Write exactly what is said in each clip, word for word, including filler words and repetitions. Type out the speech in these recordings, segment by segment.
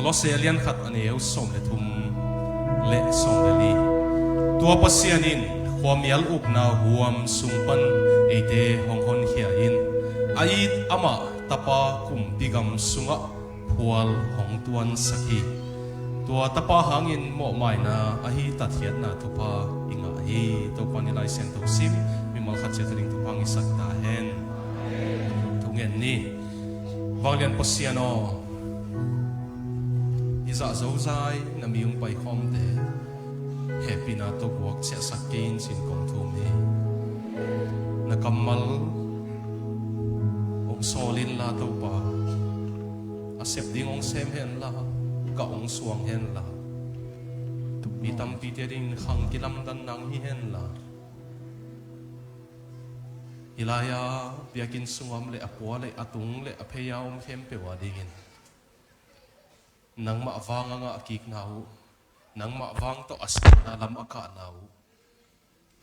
Kolose a lian khat a neu sawm le thum le sawm le li. Tua Pasian in khuamial ukna huam sung pan eite hong honkhia in, a it amah Tapa kumpi gam sungah phual hong tuansak hi. Tua Tapa hangin mawhmaina ahi tatkhiatna thupha i ngah hi. Topa, i Lai Siangtho sim mimal khat ciat a ding thupha hong hisak ta hen. Thungen ni. Vanglian Pasian aw, i zah zozai na mi hong paikhawmte hehpihna tawh guak ciahsak kei in ci-in kong thum hi. Na kammal hong sawl inla Topa, a sep ding hong sem henla, gah hong suang henla, mi tampite adingin khang kilamdan nang hi henla, hih lai-a biakinn sungah om le a pua le a tung le a phei-a om khempeuh adingin nangmah vang a ngah kikna uh, nangmah vang tawh a sepna lam a kahna uh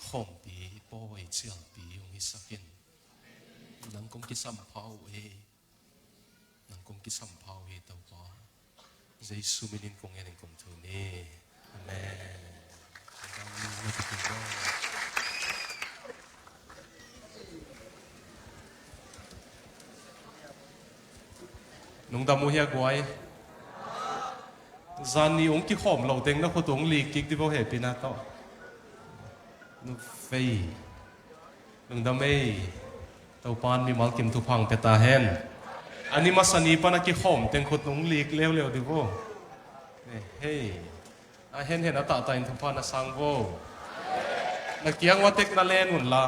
khawmpi, pawi, cialpi hong hisak in. Nang kong kisampha uh hi. Nang kong kisampha uh hi, Topa. Jesu min in kong ngen in kong thum hi. Amen. Nungdam uh hia guai. Zan ni hong kikhawm lo teng na khut hong lik kik di vo, hehpihna tawh. Nu vei. Lungdam ei. Topa'n mimal kim thupha hong pia ta hen. A ni masa ni pan a kikhawm teng khut hong lik leuleu di vo. Eh, hei. A henhen a tahtahin thupha na sang vo. Na kiang ua tek na len unla,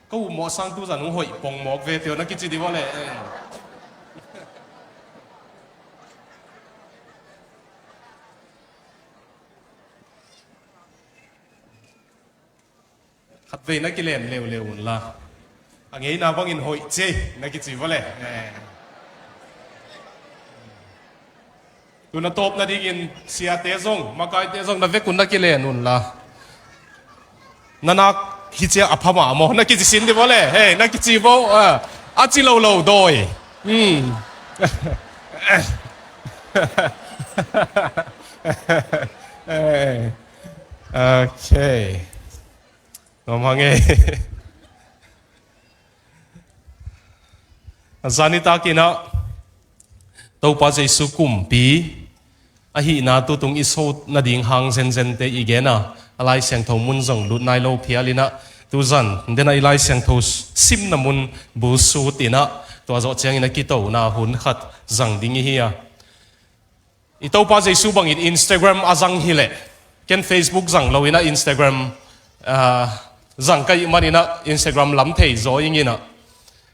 ka uh mawh sang tu zan hong hoih pong mawk ve tio na kici di vo le. Eh. Khatvei na kilen leuleu unla, a ngeina bangin hoih ci na kici vo le. Eh. Tu na tawp nadingin siate zong, makaite zong na vek un na kilen unla, na nak hi cia a pha mah maw na kici sin di vo le. Hei, na kici vo, ah, a ci lo lo dawi. Hmm. Eh. Okay. Ngam hang e. A zanitak in ah Topa Jesu kumpi ahihna tutung i so nading hang zenzente i gen a, a Lai Siangtho mun zong lut nai lo phial in ah, tuzan den a i Lai Siangtho simna mun bulsut in ah, tua zawh ciangin a kitona hun khat zang ding i hi a. I Topa Jesu bangin Instagram a zang hileh, ken Facebook zang lo in ah Instagram, ah, zang ka hih manin ah Instagram lam thei zaw ing in ah.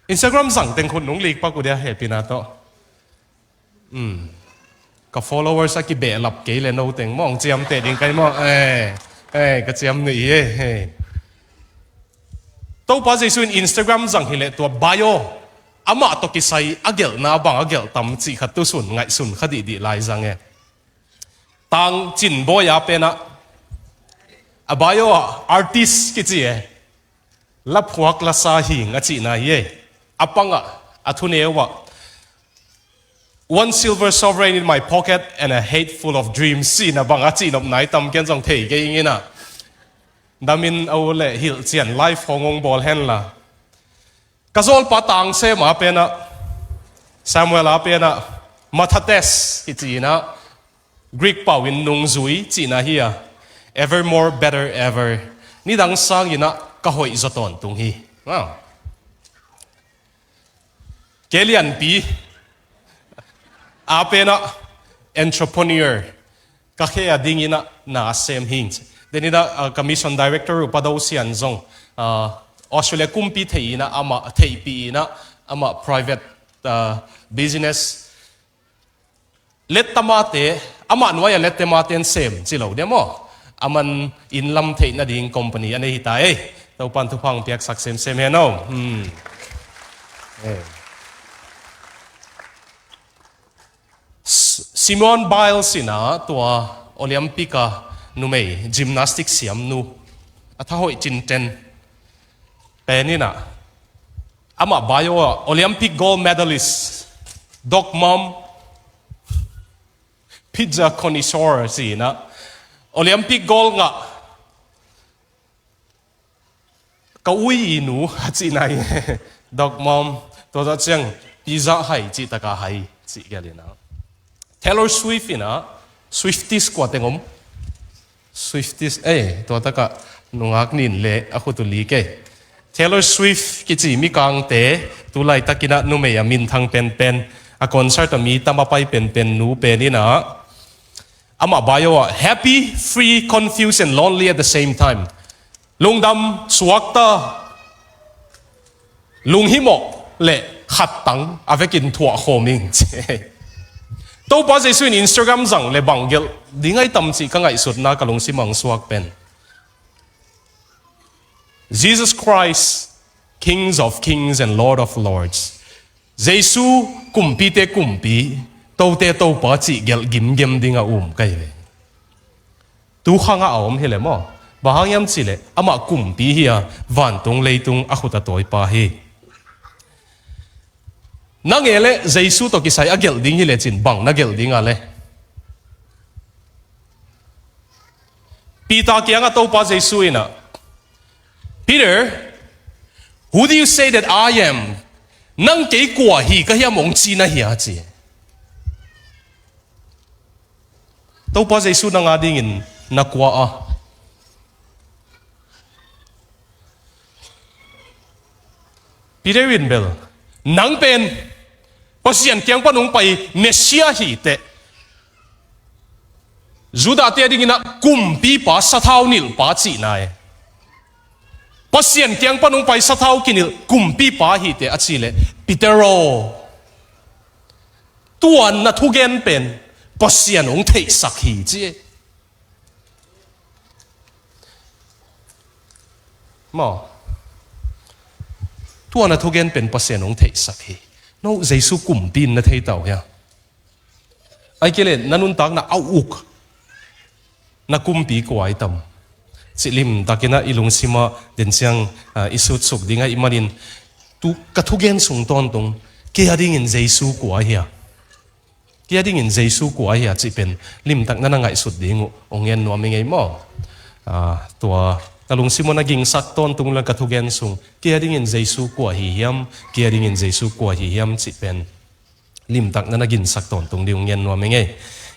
Instagram zang teng khut nung lik pak uh dia, hehpihna tawh. Hmm. Ka followers a kibehlap kei le no teng maw hong ciamteh ding ka hi maw? Eh, eh, ka ciam nuih hi, eh, eh. Topa Jesu in Instagram zang hileh tua bio, amah tawh kisai a gelhna bang a gelh tam cih khat tusun ngaihsun kha dihdih lai zang e. Tang Cin Bawi a pen ah, a bio ah artist kici e. Laphuak lasa hing a cihna hi e. A pang ah, a thuneu ah, "One silver sovereign in my pocket and a head full of dreams," cihna bang a cihnopna i tam, ken zong thei kei ing in ah. Damin a u le hilh cian live hong hong bawl henla. Ka zawlpa Tang Sem a pen ah, Samuel a pen ah, Mathates kici in ah, Greek pau in nungzui cihna hi a, evermore better ever. Nidang sangin ah ka hoih zaw tawntung hi. Wow. Kei Lianpi a pen ah entrepreneur, ka khe a dingin ah na a sem hing. Denin ah, ah, ka mission director uh Pa Do Sian zong, ah, Australia kumpi thei in ah amah, theihpih in ah amah private, ah, business lettamate, amah nuai-a lettamate'n sem ci lo dia maw? Aman inn lam theih nading company a nei hi ta ei. Topa'n thupha hong piaksak semsem hen aw. Hmm. Eh. S-, Simone Biles in ah tua Olympic a numei gymnastic siamnu a thahoih cinten pen in ah, amah bio ah Olympic gold medalist, dog mom, Pizza connoisseur ci-in ah, Olympic gold ngah ka ui i nu a cihna hi. Dog mom, tua zah ciang pizza hai cih taka hai cih gelh in ah. Taylor Swift in ah, Swifties kua teng om? Swifties, eh, tua takah nungak nin le a khut uh li kei. Taylor Swift kici mikangte, tu laitakin ah numei a minthang penpen, a concert a mi tam a pai penpen nu pen in ah, amah bio ah, "Happy, free, confused and lonely at the same time." Lungdam, suakta, lunghimawh le khattang a vekin thuah khawm ing ci. Topa Jesu in Instagram zang le bang gelh ding ai tam cih ka ngaihsutna ka lungsim ah hong suak pen, "Jesus Christ, Kings of Kings and Lord of Lords." Jesu, kumpite kumpi, tote topa cih gelh gimgem ding a um ka hi ve. Tu khang ah a om hi le maw? Bang hang hiam cih leh amah kumpi hi a, vantung leitung a khut a tawipa hi. Na nge le Jesu tawh kisai a gelh ding hi le cin bang na gelh ding a le? Peter kiangah Topa Jesu in ah, "Peter, who do you say that I am?" Nang kei kua hi ka hiam hong ci na hia ci. Topa Jesu nang a dingin na kua a? Peter in bel, "Nang pen Pasian kiang pan hong pai Messiah hi teh." Judah te a dingin ah kumpipa, sathau nilhpa cihna e. Pasian kiang pan hong pai sathau kinilh kumpipa hi teh a ci le, Peter aw, tua na thugen pen Pasian hong theihsak hi ci e. Maw? Tua na thugen pen Pasian hong theihsak hi. No Jesu kumpi in na thei tau hia? Ai kei le na nuntakna a uk na kumpi kua ai tam? Cih limtakin ah i lungsim ah den ciang, ah, i sutsuk ding ahih manin, tu ka thugen sung tawntung, kei a dingin Jesu kua hia? Kei a dingin Jesu kua hia cih pen limtak na na ngaihsut ding uh hong ngen nuam i ngei maw? Ah, tua ka lungsim ah na gingsak tawntung le ka thugen sung, kei a dingin Jesu kua hi hiam? Kei a dingin Jesu kua hi hiam cih pen limtak na na ginsak tawntung ding hong ngen nuam i ngei.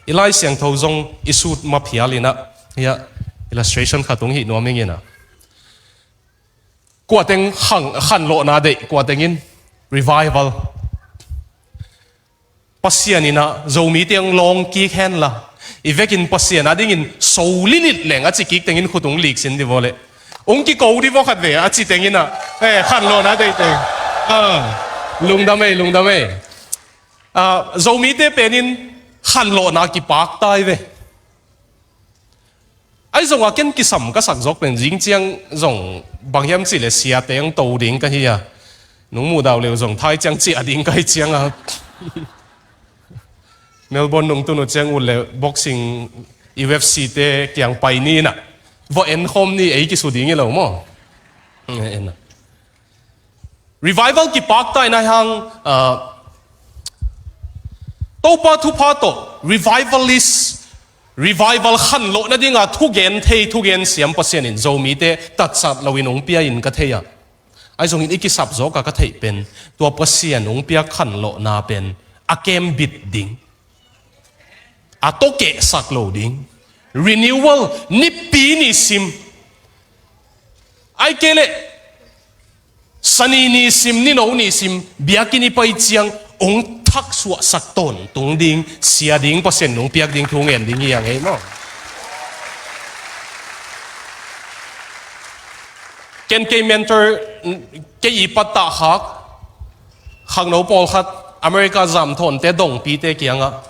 I Lai Siangtho zong i sut maphial in ah, hia, illustration khat hong hih nuam i ngei in ah. Kua teng khan, khanlawhna deih, kua teng in revival. Pasian in ah Zomite hong lawng kik hen la, i vekin Pasian a dingin so lilih leng a ci kik teng in khut hong lik sin di vaw le. Hong kiko di vaw khat ve a ci teng in ah, eh, khanlawhna deih teng. Ah, lungdam ei, lungdam ei. Ah, Zomite pen in khanlawhna kipak tai ve. Ai zong a ken kisam ka sak zawk pen zing ciang zong bang hiam cih le siate hong to ding ka hi a. Nong muh dau leu zong thai ciang ciah ding ka hi ciang a. Melbourne nong tun uh ciang ut le boxing U F C te kiang pai ni in ah. Vaw en khawm ni ei kisu ding hi lo maw? En a. Revival kipak tai nai hang, ah, Topa thupha tawh, revivalist, revival khanlawh nadinga thugen thei, thugen siam Pasian in Zomite tatsat loin hong pia in ka thei a. Ai zongin i kisap zawk a ka theih pen, tua Pasian hong pia khanlawhna pen, a kembit ding. A tawkehsak lo ding. Renewal, nipi ni sim. Ai kei le, sani ni sim, nino ni sim, biakinn i pai ciang, hong thaksuahsak tawntung ding, sia ding, Pasian hong piak ding thu ngen ding hi a ngei maw? Ken kei mentor, kei i pattah khak, khangno pawlkhat, America zamthawnte dongpite kiangah,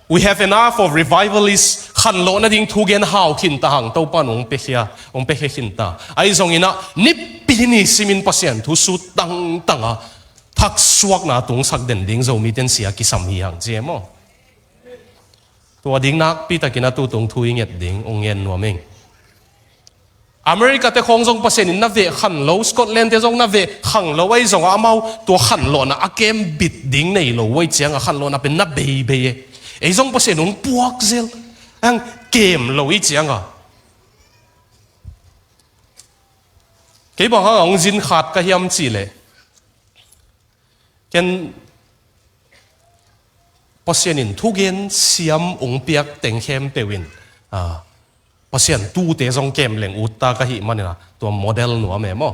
"We have enough of revivalists, khanlawh nading thugen hau khinta hang Topa in hong piakhia, hong piakhia khinta. Ai zongin ah, nipi ni simin Pasian thu sut tangtang a, thaksuakna tungsak den ding Zomite in sia kisam hi hang," ci e maw? Tua ding nakpi takin a tutung thu i nget ding, hong ngen nuam ing. America te khawng zong Pasian in na veh khan lo, Scotland te zong na veh khan lo, ei zong a amau tua khanlawhna a kem bit ding nei lo, ei cianga khanlawhna pen na beibei e. Ei zong Pasian hong puak zel, ang kem lo i cianga. Kei bang hang a hong zin khat ka hiam cih leh, ken Pasian in thugen siam ong piak teng khempeuh in, ah, Pasian tute zong kem leng ut ta ka hih manin ah, tua model nuam e maw.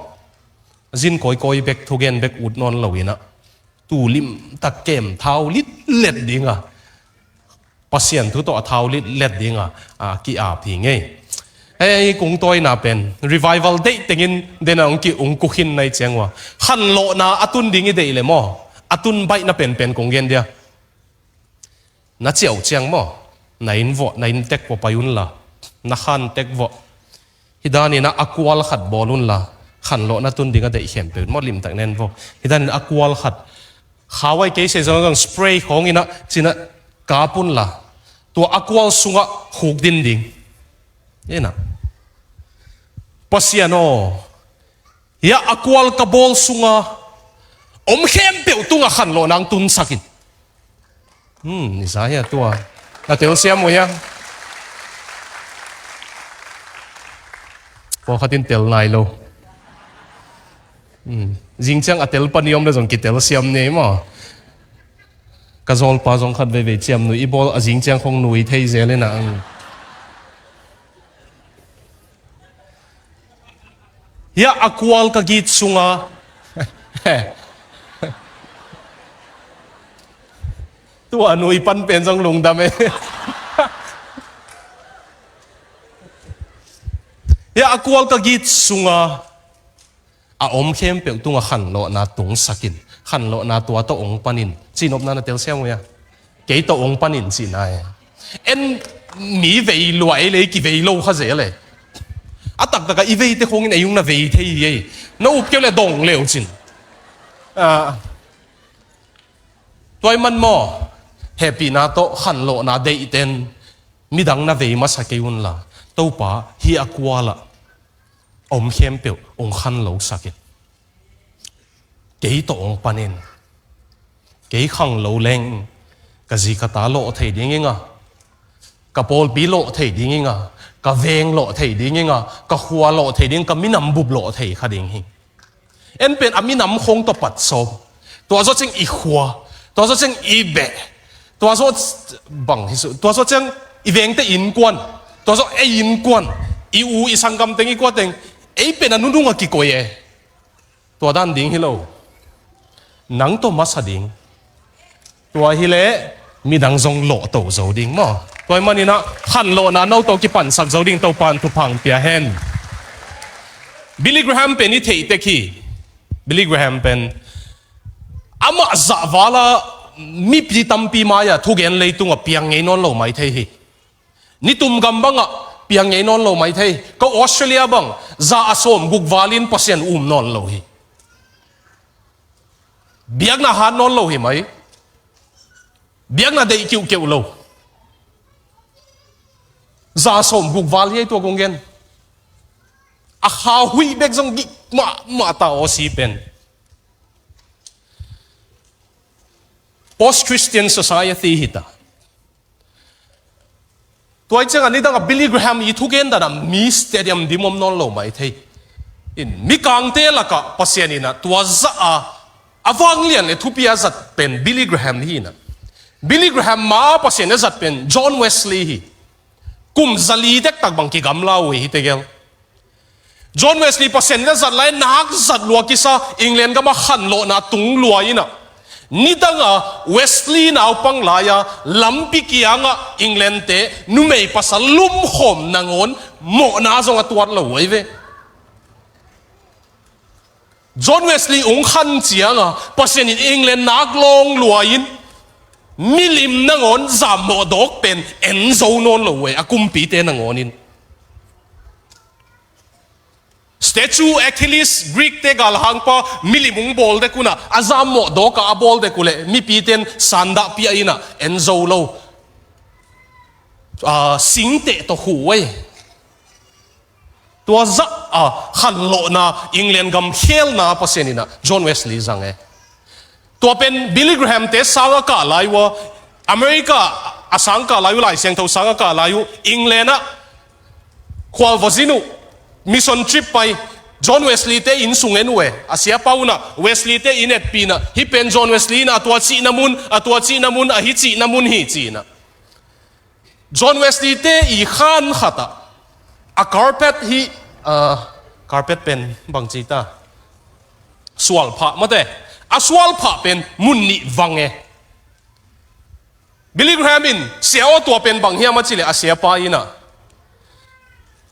Zin kawikawi bek, thugen bek ut nawn lo in ah, tu limtak kem thau litlet ding a, Pasian thu tawh a thau litlet ding a, a ki-ap hi ngei. Hei, kong tawina pen revival deih tengin den a ong ki, ong kukhin nai ciang ua, khanlawhna a tun ding i deih le maw, a tun baihna penpen kong gen dia. Na ciau ciang maw, na inn vawh, na inn tek vawh pai unla, na khan tek vawh. Hih danin ah a kual khat bawl unla, khanlawhna tun ding a deih khempeuh maw, limtak nen vawh. Hih danin ah a kual khat, khawai kei se zong zong spray khawng in ah cin ah kap unla, tua a kual sungah khukdin ding. Ina, Pasian aw, hiah a kual ka bawl sunga om khempeuh tungah khanlawhna ong tunsak in. Hmm, ni sa hia tua. Na telsiam uh hia? Pawlkhat in tel nai lo. Hmm. Zing ciang a tel pan i om le zong kitelsiam ni maw. Ka zawlpa zong khat veivei ciamnuih i bawl a, zing ciang khong nui thei zel in ah. Hmm. Hiah a kual ka git sunga. Tua nui pan pen zong lungdam e. Hiah a kual ka git sunga a om khempeuh tungah khanlawhna tungsak in, khanlawhna tua tawh ong panin, ci nopna na telsiam uh hia? Kei tawh ong panin cihna e. En mi vei lua ei le, kivei lo kha zel e. A taktak a i veite khong in ei ung na vei thei hi ei. Na up keu le dong leu cin. Ah, tua i man maw, hehpihna tawh khanlawhna deihten midang na vei masa kei unla, Topa, hih a kual ah om khempeuh ong khanlosak in. Kei tawh ong panin. Kei khanglo leng ka zi ka ta lawh thei ding ing a, ka pawlpi lawh thei ding ing a, ka veng lawh thei ding ing a, ka khua lawh thei ding, ka minam bup lawh thei kha ding hi. En pen a minam khong tawh pat sawm. Tua zawh ciang i khua, tua zawh ciang i beh, tua zawh bang hi su, tua zawh ciang i vengte innkuan, tua zawh ei innkuan, i u i sanggam teng, i kua teng, ei pen a nunung a kikoi e. Tua dan ding hi lo. Nang tawh masa ding. Tua hi leh midang zong lawhto zo ding maw. Tua i manin ah khanlawhna no tawh kipansak zo ding Topa in thupha ong pia hen. Billy Graham pen i theih tek hi. Billy Graham pen amah zahval a mipi tampi mai-ah thugen leitungah piang ngei nawn lo mai thei hi. Nitum gam bangah piang ngei nawn lo mai thei. Ko Australia bang za a sawm guk valin Pasian um nawn lo hi. Biakna hat nawn lo hi mai. Biakna deih kiuhkeuh lo. Za a sawm guk val hi ei tua kong gen. A kha huih bek zong gik mahmah ta aw si pen. Post-Christian society hi ta. Tua i ciangah nidangah Billy Graham i thugen danah mi stadium dim om nawn lo mai thei. In mikangte lakah Pasian in ah tua zah a, a vanglian le thupi a zat pen Billy Graham hi in ah. Billy Graham ma Pasian a zat pen John Wesley hi. Kum zali dektak bang kigamla uh hi tegel. John Wesley Pasian in a zat lai nak zat lua kisa, England gama khanlawhna tung lua in ah. Nidanga Wesley naupang lai-a lampi kiangah England te numei pasal lumkhawm nangawn mawhna zong a tuat lo uh ei ve. John Wesley ung khan cianga Pasian in England nak lawng lua in milim nangawn zammawh dawk pen en zo nawn lo uh ei, a kumpite nangawn in. Statue Achilles, Greek te galhangpa milim ung bawl dek unah a zammawh dawkah a bawl dek uhleh mipiten sandahpiah inah en zo lo. Ah, singteh tawh khuh uh ei. Tua zah a khanlawhna, England gam khelna Pasian in ah John Wesley zang e. Tua pen Billy Graham te sang a kah lai uh a, America a sang kah lai uh, Lai Siangtho sang a kah lai uh, England ah khualvazin uh, mission trip pai, John Wesley te inn sung en uh e, a siapa un ah Wesley te inn etpih in ah, hih pen John Wesley in ah a tua cihna mun, a tua cihna mun, a hih cihna mun hi ci-in ah. John Wesley te i khan khat ah, a carpet hi, ah, carpet pen bangci ta, sualphah mate, a sualphah pen mun nih vang e. Billy Graham in, "Sia aw, tua pen bang hiam?" a cih leh a siapa in ah,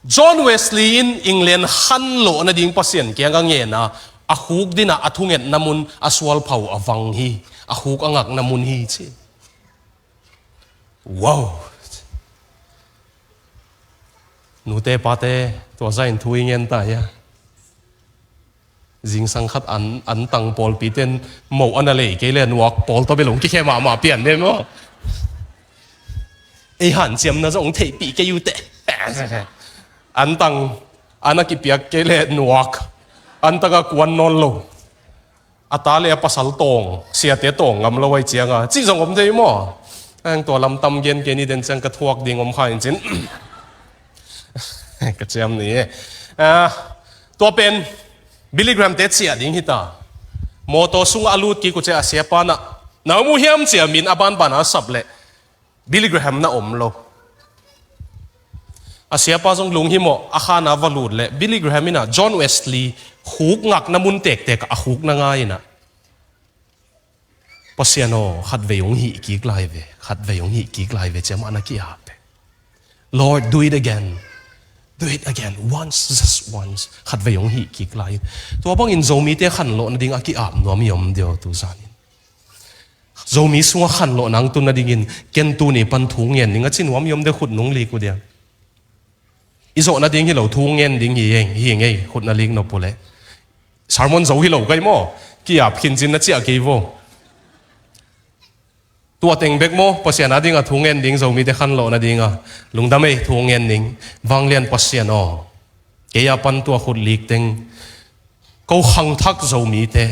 "John Wesley in England khanlawh nading Pasian kiang a ngen a, a khuk ding ah a thungetna mun a sualphah uh a vang hi, a khuk a ngakna mun hi," ci. Wow! Nute pate, tua zah in thu i ngen ta hia? Zingsang khat an, an tang pawlpi ten moh a na lei kei leh nuak pawl tawh bel hong kikhe mahmah pian den maw? Ei hanciamna zong hong theihpih kei uh teh. An tang a na kipiak kei leh nuak, an tang a kuan nawn lo. A ta le a pasal tawng, siate tawng ngam lo ahih cianga cih zong om thei maw? Ang tua lam tam gen kei ni, den ciang ka thuak ding om kha in cin. Ka ciam ni e. Ah, tua pen Billy Graham te ciah ding hi ta. Mawtaw sungah a lut kik uh ciang a siapa in ah, "Na om uh hiam?" ci-a min a banban a sap leh Billy Graham na om lo. A siapa zong lunghimawh a khan a va lut leh Billy Graham in ah John Wesley khuk ngakna mun tektek a khuk na ngai in ah, "Pasian aw, khatvei hong hih kik lai ve, khatvei hong hih kik lai ve," ci-a amah na ki-ap e. "Lord, do it again. Do it again. Once, just once. Khatvei hong hih kik lai." Tua bangin Zomite khanlawh nading a ki-ap nuam i om diam tu zan in? Zomi sungah khanlawhna hong tun nadingin ken tuni pan thu ngen ning a ci nuam i om diam, khut nong lik uh diam? I zawh nading hi lo, thu ngen ding hi ing, hi ing ei, khut na lik nop uh leh. Sermon zo hi lo kai maw? Ki-ap khin cin na ciah kei vo. Tua teng bek maw, Pasian a ding a thu ngen ding, Zomite khanlawh nading a? Lungdam ei, thu ngen ning. Vanglian Pasian aw, kei a pan tua khut lik teng ko khangthak Zomite,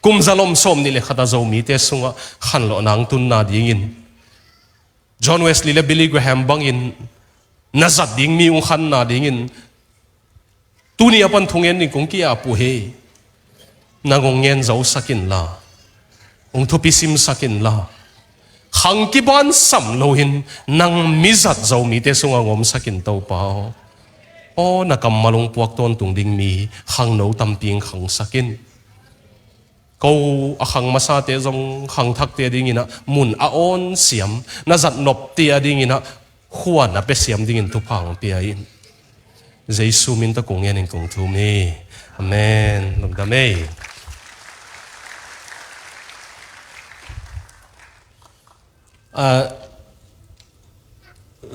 kum zalom sawm nih le khat a Zomite sungah khanlawhna hong tun nadingin, John Wesley le Billy Graham bangin na zat ding mi hong khan nadingin, tuni a pan thu ngen ding kong ki-ap uh hi. Nang hong ngen zo sak inla, hong thupi sim sak inla, khang kiban sam loin nang mi zat Zomite sungah hong om sak in, Topa aw. Aw, na kammal hong puak tawntung ding mi khangno tampi hong khang sak in. Ko a khang masate zong khangthakte dingin ah mun a awn siam, na zat nopte a dingin ah khua na pia siam dingin thupha hong pia in. Jesu min tawh kong ngen in kong thum hi. Amen. Lungdam ei. Ah,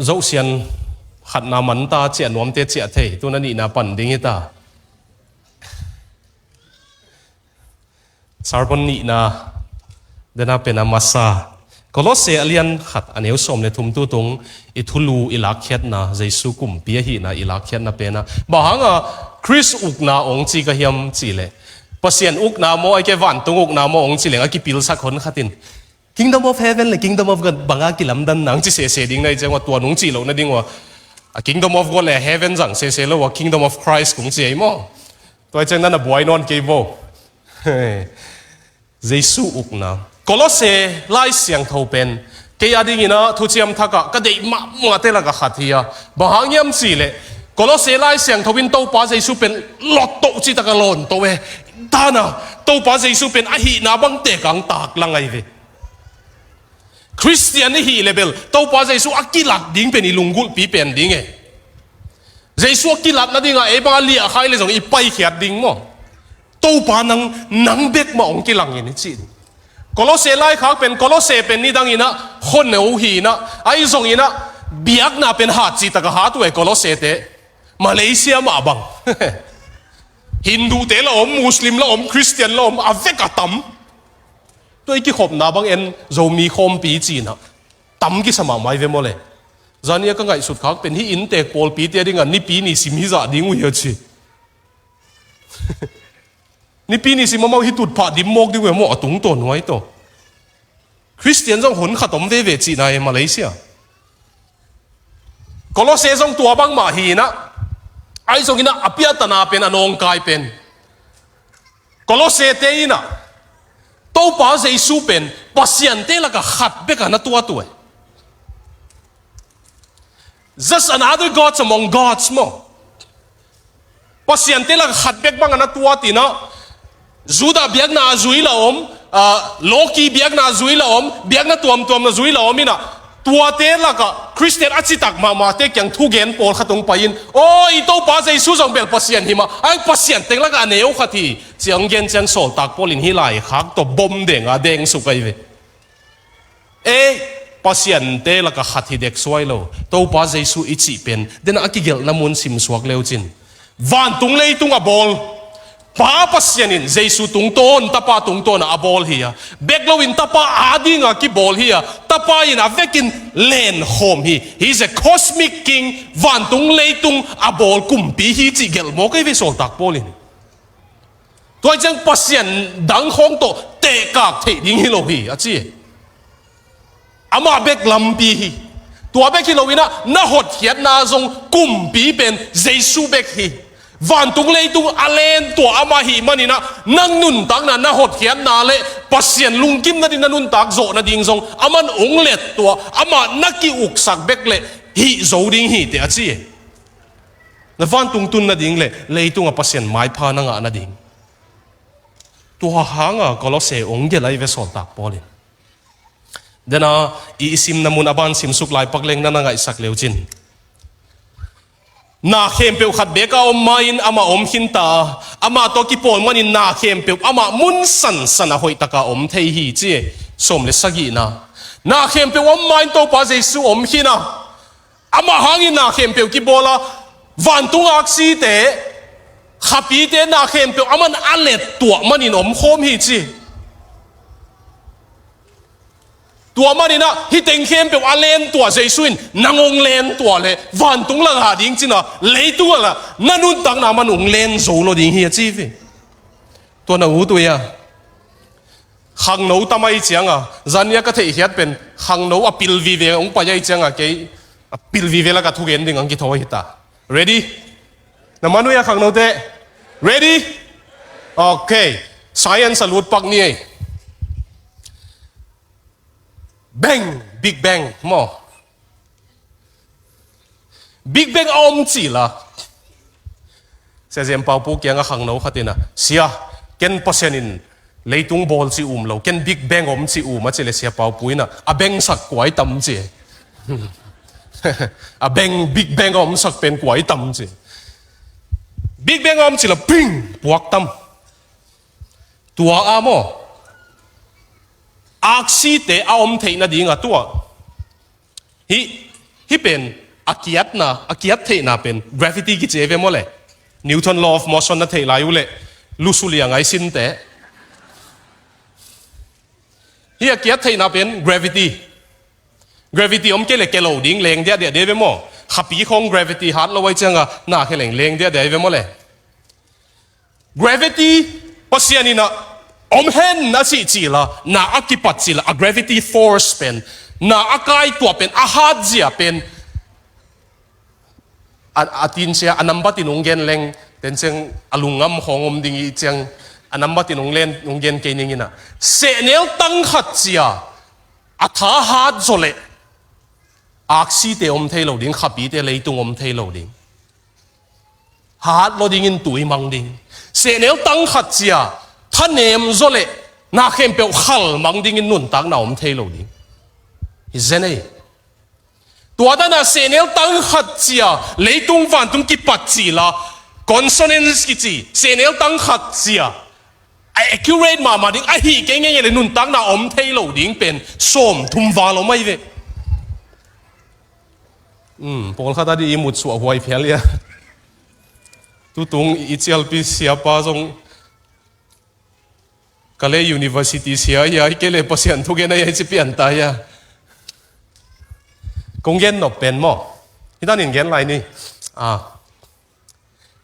Zosian khatna man ta, ciah nuamte ciah thei, tu-in a nihna pan ding hi ta. Sermon nihna, dena pen a masa. Kolose a lian khat a neu sawm le thum, tu tung i thulu i lakkhiatna, Jesu kumpi ahihna i lakkhiatna pen a. Bang hanga Khrist ukna hong ci ka hiam cih leh, Pasian ukna maw, ahih kei vantung ukna maw hong ci leng a kipilsak hon khat in, Kingdom of Heaven le Kingdom of God bang a kilamdanna hong ci sese ding na hih ciang ua, tua nong cih loh nading ua, a Kingdom of God le Heaven zang sese lo a, Kingdom of Christ kong ci ei maw. Tua ahih ciang na na buai nawn kei vo. Jesu ukna. Kolose Lai Siangtho pen kei a dingin ah thuciam thak ah ka deih mahmahte lak ah khat hi a. Bang hang hiam cih leh, Kolose Lai Siangtho in Topa Jesu pen lottoh cih tak a lawntoh e. Dana, Topa Jesu pen ahihna bang tek a hong taklang ahi ve. Khristian i hih leh bel Topa Jesu a kilat ding pen i lunggulhpi pen ding e. Jesu a kilat nading a ei bang a liahkhia leh zong i paikhiat ding maw? Topa nang, nang bek mah hong kilang in i cih. Kolose laikhak pen, Kolose pen nidang in ah khuano hi in ah, ahi zongin ah biakna pen hat cih tak a hat uh e Kolosete. Malaysia mah bang. Hindu te la om, Muslim la om, Khristian la om, a vek a tam. Tua i kikhopna bang en Zomi khawmpi ci-in ah tam kisa mahmah hi ve maw le. Zania ka ngaihsut khak pen hih inntek pawlpite a dingah Nipi ni sim hi zah ding uh hi a ci. Nipi ni sim amau hih tutphah dim mawk ding uh hi maw a tungtawn huai tawh. Khristian zong hon khat om veve cihna e Malaysia. Kolose zong tua bangmah hi inah, ahi zongin ah a piahtana pen a nawngkai pen Kolosete inah Topa Jesu pen pasiante lakah khat bekah na tuat uh e. Just another gods among gods maw. Pasiante lakah khat bek bangah na tuat inah, Judah biakna a zui la om, ah, Loki biakna a zui la om, biakna tuamtuam na zui la om inah, tuate lakah Khristian a citak mahmahte kiang thugen pawlkhat hong pai-in, aw, i Topa Jesu zong bel Pasian hi mah, a pasian teng lakah a neu khat hi, ci-a hong gen ciang sawltak Paul in hih laikhak tawh bom denga dengsuk ahi ve. Ei, pasiante lakah khat hi dek suai lo. Topa Jesu i cih pen, denah a kigelhna mun simsuak leucin, vantung leitung a bawl Pa Pasian in Jesu tungtawn, Tapa tungtawn a bawl hi a, bek loin Tapa adinga kibawl hi a, Tapa in a vekin lenkhawm hi. He's a cosmic king, vantung leitung a bawl kumpi hi cih gelh mawk ei ve sawltak Paul in. Tua ciang pasian dang khawng tawh tehkak theih ding hi lo hi a ci. Amah bek lampi hi. Tua bek hi lo inah na hotkhiatna zong kumpi pen Jesu bek hi. Vantung leitung a lentuah amah hi man inah nang nuntakna na hotkhiatna le Pasian lungkim nading na nuntak zawh nading zong aman hong lettuah amah na ki-uksak bek le hih zo ding hi teh a ci. Na vantung tun nading le leitungah Pasian maipha na ngah nading. Tua hanga Kolose hong gelh ahi ve sawltak Paul in. Dena i, i simna mun a ban simsuk laipak leng na na ngaihsak leucin, na khempeuh khat bek a om ma-in amah om khinta a, amah tawh kipawl manin na khempeuh amah mun sansan a hoihtaka om thei hi ci. Sawm le sagihna. Na khempeuh om ma-in Topa Jesu om khin a, amah hangin na khempeuh kibawl a, vantung aksite, khapite na khempeuh aman a lettuah manin omkhawm hi ci. Tua maninah hih teng khempeuh a lentuah Jesu in nang hong lentuah le vantung la ngah ding cina leitung ah la na nuntakna man hong len zo lo ding hi a ci ve. Tua na ut uh ia. Khangno tam ahi cianga, zania ka theihkhiat pen khangno a pil vive hong pai ahi cianga kei a pil vive la ka thugen ding ang kithawi hita. Ready? Na man uh ia khangnote? Ready? Okay. Science a lut pak ni ei. Bang! Big Bang maw? Big Bang a om cila. Sia Zem Paupu kianga khangno khatina, sia, ken Pasian in leitung bawl ci um lo, ken Big Bang om ci um a cile Sia Paupu ina a bengsak kuai tam ci. A beng, Big Bang a omsak pen kuai tam ci. Big Bang a om cila ping puak tam. Tua a maw? Aksite a om theihna dinga tua. Hih, hih pen a kiatna, a kiat theihna pen gravity kici ve maw le. Newton law of motion na theih lai uh le lusu liang ai sinte. Hih a kiat theihna pen gravity. Gravity om kei le ke lo ding leng diahdiah dei ve maw. Khapi khawng gravity hat lo ai cianga na khe leng leng diahdiah ai ve maw le. Gravity Pasian ina om hen a cih cila, na a kipat cila, a gravity force pen, na a kai tua pen, a hat zia pen, a, a tin sia, a nambat in ung gen leng, ten ciang a lungngam khawng om ding i ciang, a nambat in ung len, ung gen kei ning ina. Sehnel tang khat cia, a tha hat zaw le, aksite om thei lo ding, khapite leitung om thei lo ding. Hat lo dingin tui mang ding. Sehnel tang khat cia, thanem zaw le, na khempeuh khal mang dingin nuntakna om thei lo ding. Hi zen ei. Tua dana sehnel tang khat cia, leitung vantung kipat cila, consonance kici, sehnel tang khat cia. A accurate mahmah ding, a hih kei ngei le nuntakna om thei lo ding pen, sawm thum val om ai ve. Hmm, pawlkhat a di i mut suah huai phial ia. Tutung i cialpi siapa zong ka le university sia ia, i ke le Pasian thugen a ia, i ci pian ta ia. Kong gen nop pen maw, hih danin gen lai ni. Ah,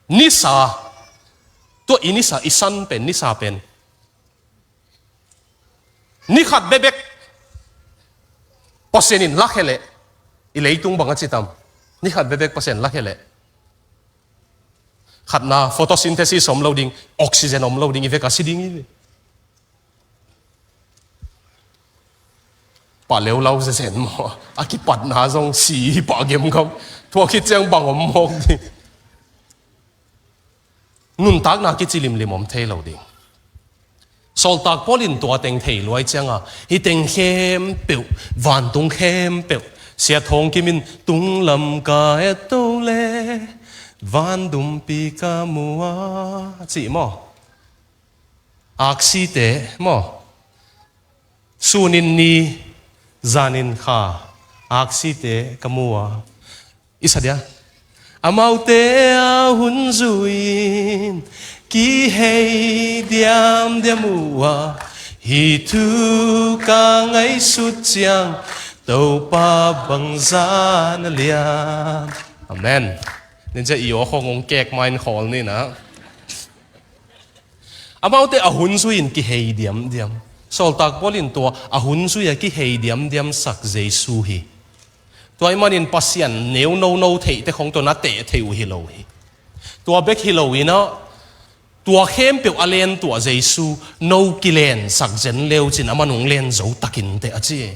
nisa, tua i nisa, i san pen, nisa pen, ni khat bekbek Pasian in lakhia leh, i leitung bang a ci tam? Ni khat bekbek Pasian lakhia leh, khatna, photosynthesis om lo ding, oxygen om lo ding, i vek a si ding hi. Pah leulau zenzen maw? A kipatna zong si hi pah gemgam. Tua khit ciang bang om mawk ding? Nuntakna kici limlim om thei lo ding. Sawltak Paul in tua teng thei luai cianga, hih teng khempeuh, vantung khempeuh, Sia Thawng Kim in tunglam ka et to le, vandumpi ka mu a, cih maw? Aksite maw? Sunin ni, zanin kha, aksite ka mu a. I sa dia. Amaute a hun zui-in kihei diamdiam uh a, hih thu ka ngaihsut ciang Topa bangzah na lian. Amen. Nin cia i aw khong ong kek main khawl ni na. Amaute a hun zui-in kihei diamdiam. Sawltak Paul in tua a hun zui-a kihei diamdiam sak Jesu hi. Tua ahih manin Pasian neu nono theihte khong tua na teh thei uh hi lo hi. Tua bek hi lo-in ah, tua khempeuh a lentuah Jesu no kilensak zen leucin amah nung len zo takin teh a ci.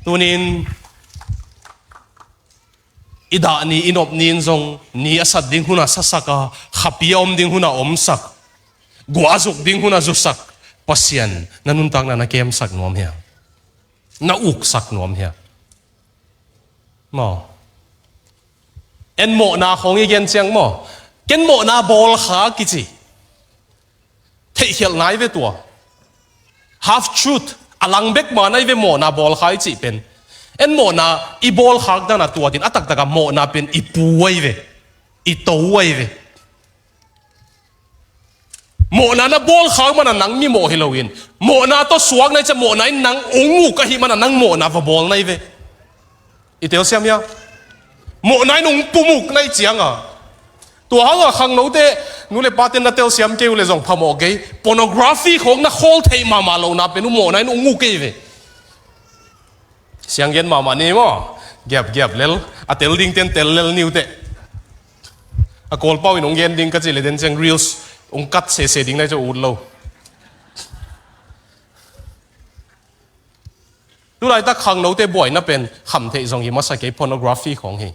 Tunin i dah ni, i nop ni in zong ni a sat ding hunah sasak a, khapi a om ding hunah omsak, guah a zuk ding hunah zusak Pasian na nuntakna na kemsak nuam hia? Na uksak nuam hia? Maw? En mawhna khawng i gen ciang maw, ken mawhna bawlkha kici. Theihkhialh nai ve tua. Half truth, a lang bek ma nai ve mawhna bawlkha i cih pen. En mawhna i bawlkhak dana tua din a taktakah mawhna pen i pu ai ve, i to ai ve. Mawhna na bawlkhak mana nang mi mawh hi loin, mawhna tawh suak nai ciah mawhna in nang ong uk ahih mana nang mawhna va bawl nai ve. I telsiam hia? Mawhna in ong pum uk nai cianga. Tua hanga khangnote, nu le paten na telsiam kei uh le zong phamawh kei. Pornography khawng na khawl theih mahmah lohna pen uh mawhna in ong uk kei ve. Siang gen mahmah ni maw? Giap giap lel. A tel dingten tel lel ni uh teh. A Kawlpau in ong gen ding ka cih le den ciang reels ong kat sese ding nai ciah ut lo. Tulaitak khangnote buaina pen khamtheih zong hi masa kei, pornography khawng hi.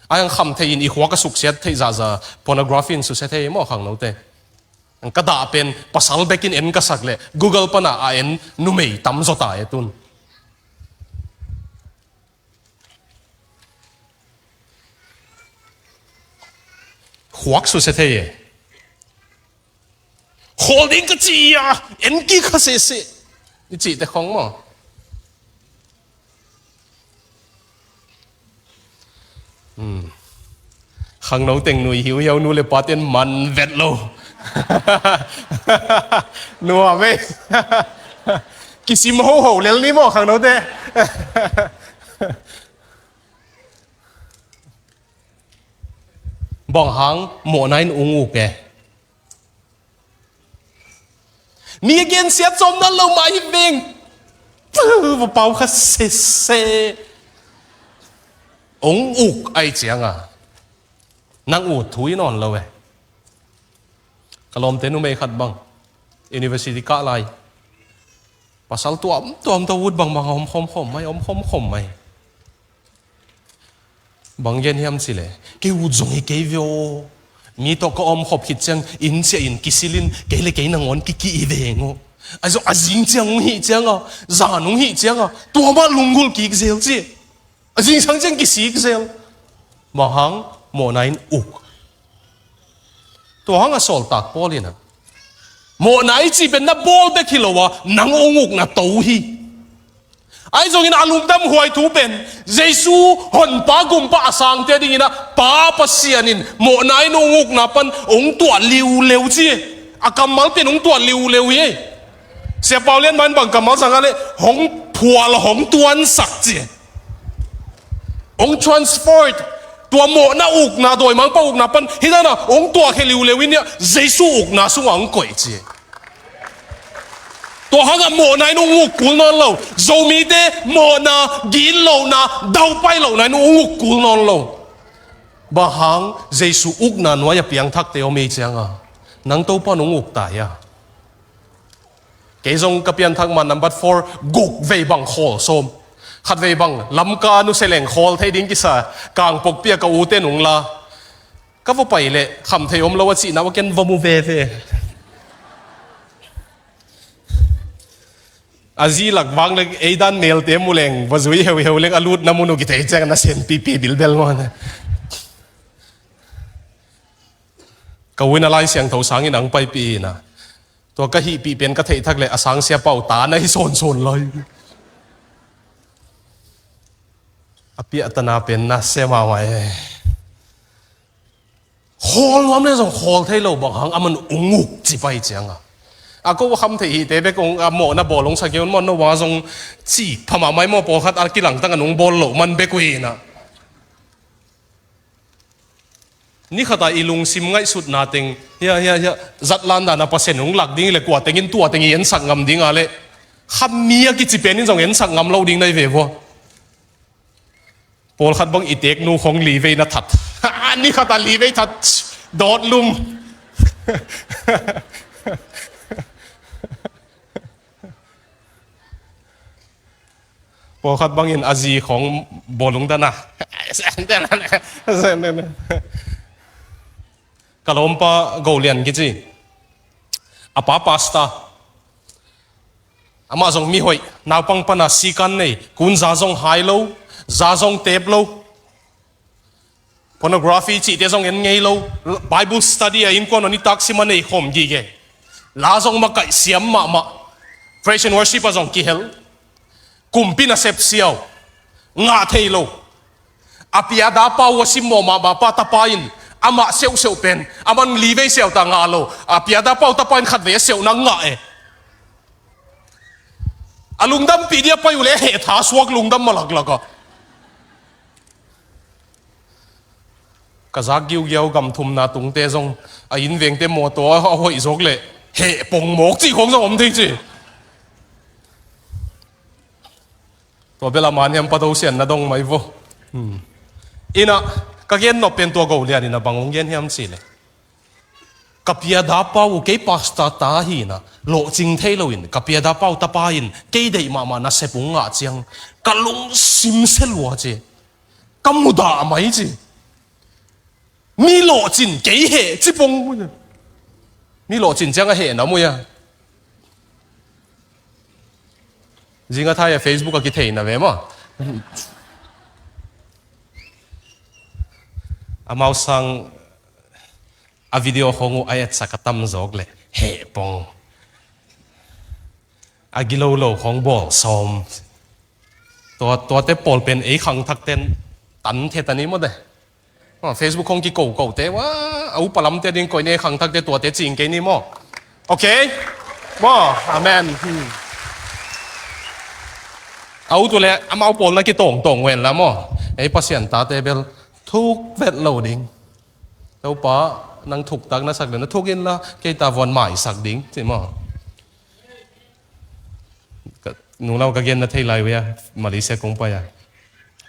A hang khamtheih in i khuak a suksiat theih zahzah pornography in susia thei maw khangnote? Ka dah pen pasal bekin en ka sak leh Google pana a en numei tam zaw ta e tun. Khuak susia thei e. Khawl ding ka ci a, en kik kha sehseh. I cihte khawng maw? Hmm. Khangno teng nui hiuhiau nu le paten man vet lo. Nuam ei. Kisim hoho lel ni maw khangnote. Bang hang mawhna in ung uk e. Mi a gensiat sawm nan lo mah hi veng. Puh, va pau kha sese. Ong uk ai cianga nang ut thu i nawn lo e. Ka lawmte numei khat bang university kah lai. Pasal tuamtuam tawh ut bangbang a om khawmkhawm mai, om khawmkhawm mai. Bang gen hiam cileh, kei ut zong hi kei ve aw. Mi tawh ka om khop khit ciang inn ciah in kisilin kei le kei nangawn kikih hi veng aw. A zong a zing ciang ung hih cianga, zan ung hih cianga tua mah lunggulh kik zel ci. A zingsang ciang kisik zel. Bang hang mawhna in uk. Tua hang a sawltak Paul in a mawhna i cih pen na bawl bek hi lo a nang ong ukna to hi. Ahi zongin a lungdam huai thu pen Jesu honpa gumpa a sangte dingin a Pa Pasian in mawhna in ong ukna pan ong tuah liuleu ci. A kammal pen ong tuah liuleu hi. Sia Pau Lian mah in bang kammal sang a leh hong phual hong tuansak ci. Hong transform, tua mawhna ukna, dawimangpa ukna pan hih dan a hong tuahkhia liuliu in, Jesu ukna sungah hong koih ci. Tua hangah mawhna in hong uk kul nawn lo. Zomite mawhna, gitlohna, daupai lohna in hong uk kul nawn lo. Bang hang? Jesu ukna nuai-ah piangthakte om hi cianga, nang Topa in hong uk ta hia? Kei zong ka pianthak mah number four, guk vei bang khawl sawm. Khat vei bang Lamka nusia leng khawl thei ding kisa, kangpokpi-ah ka ute nung la. Ka va pai leh kham thei om lo a cihna uh ken va mu veve. A zi lak vang leng ei dan nelte mu leng va zui heuheu leng a lutna mun uh kithei ciang na senpipi bilbel maw. Ka u in a Lai Siangtho sangin ang paipih ina. Tua ka hihpih pen ka theih thak leh a sangsia pau ta na hi sawnsawn lai. A piahtana pen na sia mahmah e. Khawl nuam le zong khawl thei lo bang hang aman ung uk ci pai cianga. A ko a kham thei hihte bek ung a mawhna bawl ung sak un maw, no bang a zong ci pha mahmah i maw, pawlkhat a kilangtang a nung bawl loh man bek uh hi ina. Ni khat a i lungsim ngaihsutna teng, hia, hia, hia, zatlan dan a Pasian hong lak ding le kua tengin tua teng i ensak ngam ding a le, kha mi a kici pen in zong ensak ngam lo ding na hi ve vua. Pawlkhat bang i teeknu khong li vei na that. Ni khat a li vei that. Dawt lum. Pawlkhat bangin a zi khong bawlung dana. Ka lawmpa Go Lian kici. A pa pasta. Amah zong mihoih, naupang pana sikan nei, kun za zong hai lo, za zong teep lo. Pornography cihte zong en ngei lo, Bible study a innkuan a nitak sim a nei khawm gige. La zong makaih siam mahmah. Praise and worship a zong kihel. Kumpi nasep siau. Ngah thei lo. A piada pau a simmawh mahmah pa tapa in amah seuhseuh pen, aman li vei siau ta ngah lo. A piada pau tapa in khat vei a seuhna ngah e. A lungdampih dia pai uh le a heh tha suak lungdam malaklak a. Ka zak giugiau gam thumna tungte zong a innvengte mawtaw a hoih zawk le heh pong mawk cih khong zong om thei ci. Tua bel a man hiam, pa to sian na dong mai vo. Hmm. Ina, ka gen nop pen tua Go Lian ina bang hong gen hiam cih le, ka piada pau uh kei pasta ta hi ina, lawhcing thei loin ka piada pau tapa in kei deih mahmah nasep ung ngah ciang ka lungsim sia lua ci. Ka mudah mai ci. Mi lawhcin kei heh ci pong. Mi lawhcin ciang a heh na mu ia. Zinga thai a Facebook a kithei na ve maw. Amau sang a video khong uh a etsak a tam zawk le heh pong. A gilo lo khong bawl sawm. Tua, tuate pawl pen ei khangthak ten tan the ta ni maw de. Aw, Facebook khong kiko ko te, wa, a upa lamte ding koih ni, khangthakte tuate cing kei ni maw. Ok? Maw, amen. Hmm. A ut uh le amau pawl na kitawngtawng wen la maw. Ei Pasian tate bel thuk vet lo ding. Topa, nang thuktak na sak le na thuk in la, kei ta vuan maisak ding ci maw. Ka, nung lau ka gen na thei lai uh ia, Malaysia kong pai a.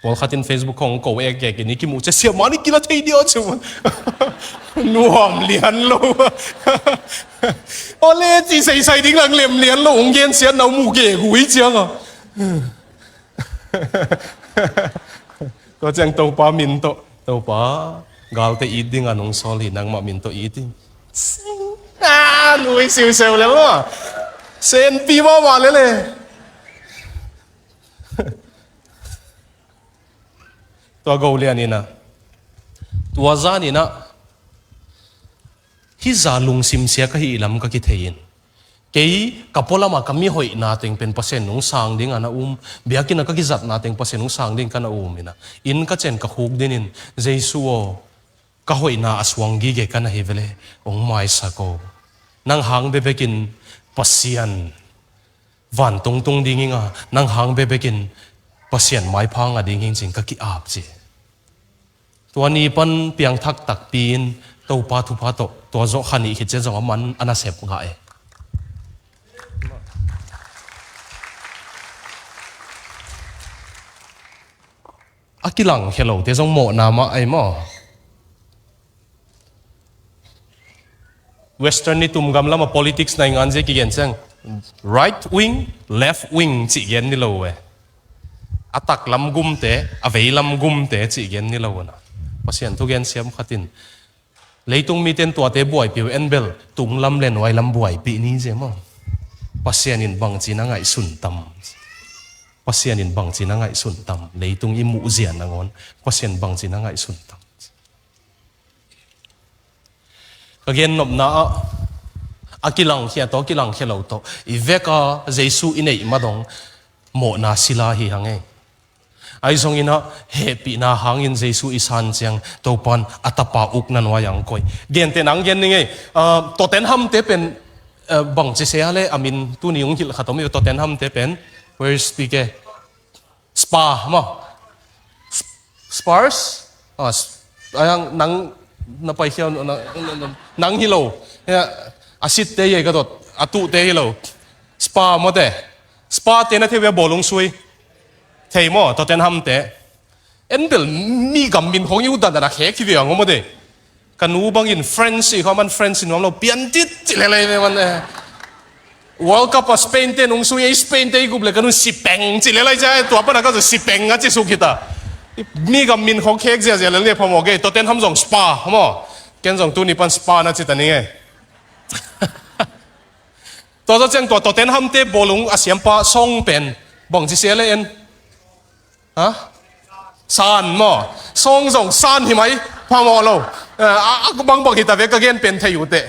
Pawlkhat in Facebook khong ko ek ek in i kimuh cia siamah ni kila thei dia ci. Nuam lian lo. Ole ci seisai ding lang lem lian lo, hong gen sian nau muh gegu i ciang a. Tua ciang Topa min tawh, Topa, galte it ding a nong sawl hi, nangmah min tawh it ding. Ah, lui siuseu le maw. Senpi mahmah lele. Tua Go Lian ina, tua zan ina, hih za lungsim sia ka hih lam ka kithei in. Kei ka pualamah ka mihoihna teng pen Pasian nung sang ding a na um, biakinn a ka kizatna teng Pasian nung sang ding ka na um ina, inn ka cen ka khuk dinin, Jesu aw, ka hoihna a suang gige ka na hi vele, hong maisak aw. Nang hang bebekin Pasian vantung tung ding ing a, nang hang bebekin Pasian maipha ngah ding ing cin ka ki-ap ci. Tua ni pan piangthak takpi in Topa thupha tawh tua zawh kha nih khit ciang zong a man a nasep ngah e. A kilangkhia lote zong mawhna mah ahi maw? Western ni tum gam lama politics na i ngan zia kigen ciang right wing, left wing cih gen ni lo e. A taklam gumte, a veilam gumte cih gen ni lo na. Pasian thugen siam khatin leitung miten tuate buaipih uh en bel tunglam le nuailam buaipih ni zia maw? Pasian in bangci na ngaihsun tam? Pasian in bangci na ngaihsun tam? Leitung i muhzia nangawn Pasian bangci na ngaihsun tam? Ka gennopna ah a kilangkhia tawh, a kilangkhia lo tawh i veka Jesu i neih madong mawhna sila hi hang e. Ahi zongin ah hehpihna hangin Jesu i san ciang Topan a tapa ukna nuai ang koih. Gente nang gen ning e. Ah, Tottenham te pen, ah, bangci se a le a min tuni ung hilh khat om i, Tottenham te pen, where is P K? Spa maw? Spurs? Ah, s-, ayang nang na pai khiau, nang, nang, nang hi lo. Ya, a sit te ye ka dot, a tu te hi lo. Spa maw te. Spa te na thei ve bawlung sui. Thei maw, Tottenham te. En bel mi gam min khong i u dan dan a khek hi ve ang maw te. Ka nu bangin French i kha man French i nuam lo pian tit ci lelei ve man e. World Cup a Spain te nung sui e, Spain te i gup le ka nun sipeng ci lelei cia e, tua pana ka zu sipeng a ci suk hita. Mi gam min khong khek zia zia lel ne phamawh ke, Tottenham zong Spa maw? Ken zong tuni pan Spa na ci ta ni nge. Tua zaw ciang tua Tottenham te bawlung a siampa Song pen bangci sia le en? Ha? San maw? Song zong San hi mai, phamawh lo. Eh, a, a bangbang hita ve ka gen pen thei uh teh.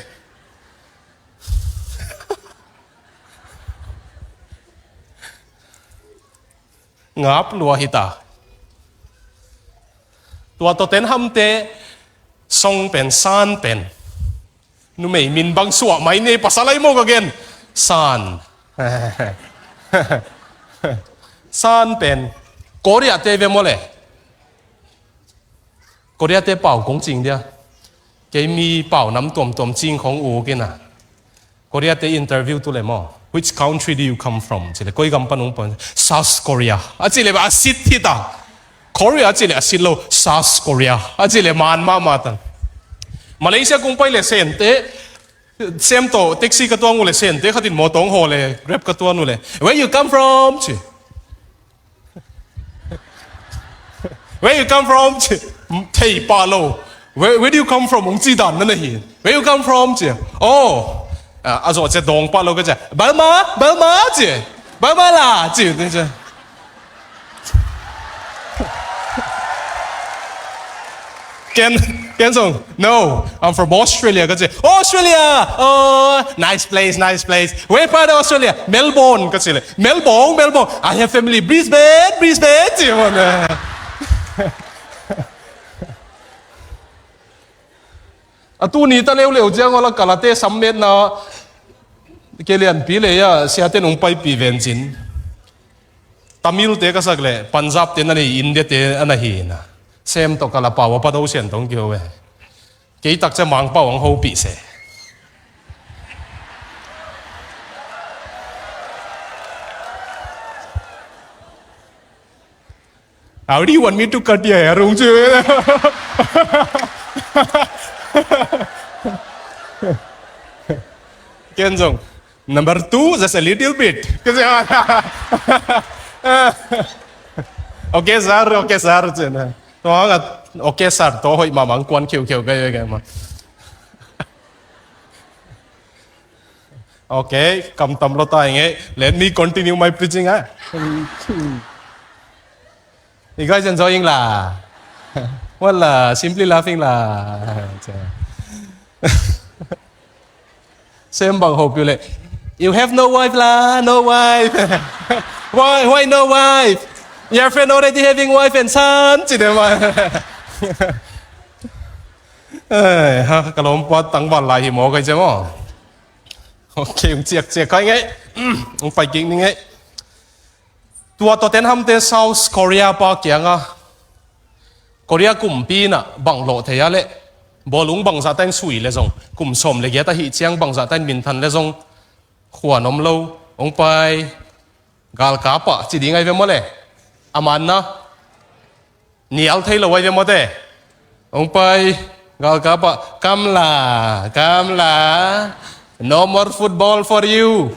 Ngap lua hita. Tua Tottenham te Song pen, San pen. Numei min bang suah mai ni, pasal ai maw ka gen. San. San pen. Korea te ve maw le. Korea te pau kong cing dia. Kei mi pau nam tuamtuam cing khong uk ina. Korea te interview tu le maw. "Which country do you come from?" Ci le, "Koi gam pan ung pan?" "South Korea." A ci le ba a sit hita. Korea a ci le a sit lo, South Korea a ci le man mahmah ta. Malaysia kong pai le Sente, Sem tawh taxi ka tuang uh le Sente khatin mawtaw hong haw le Grab ka tuan uh le, "Where you come from?" ci. "Where you come from?" ci. Thei pah lo. "Where, where do you come from?" Hong ci dan na na hi. "Where you come from?" ci. "Oh." A, a zawh cia dawng pah lo ka cia. "Burma, Burma," ci. "Burma la," ci. Ken, Ken zong, "No, I'm from Australia," ka ci. "Australia! Oh, nice place, nice place. Where part of Australia?" "Melbourne," ka ci le. "Melbourne, Melbourne. I have family Brisbane, Brisbane," ci maw na. A tuni ta leuleu ciang awla kalate sammetna ke lianpi le a siate nong paipih vencin. Tamil te ka sak le Punjab te na nei, India te a na hi na. Sem tawh kala pau a pa do sian tong kio ve. Kei tak cia Mangpau ang hopih se. "How do you want me to cut your hair?" Hong ci. Ken zong, "Number two, just a little bit." Ka ci. "Okay, sir, okay, sir," ci na. Tua hang a, "Okay, sir," tua hoih mahmah kuan khiukheu ka hi ve kei mah. Okay, kam tam lo ta ing e. Let me continue my preaching, ah. You guys enjoying la? Well, uh, simply laughing la. Sem bang hopi le. "You have no wife la, no wife." "Why, why no wife? Your friend already having wife and son," ci dem. Ai, ha, ka lawmpa tangval lai hi maw, kai cia maw. Okay, ung ciakciak kai ngei. Ung pai kik ni ngei. Tua Tottenham te South Korea pa kianga Korea kumpi in ah bang lawh thei a leh, bawlung bangzah ta in sui leh zong, kum sawm le giat ahih ciang bangzah ta in minthan leh zong, khuan om lo, hong pai, galkap ah ci ding ahi ve maw le. A manna, nial thei lo ahi ve maw te. Hong pai, galkap ah, "Come la, come la, no more football for you."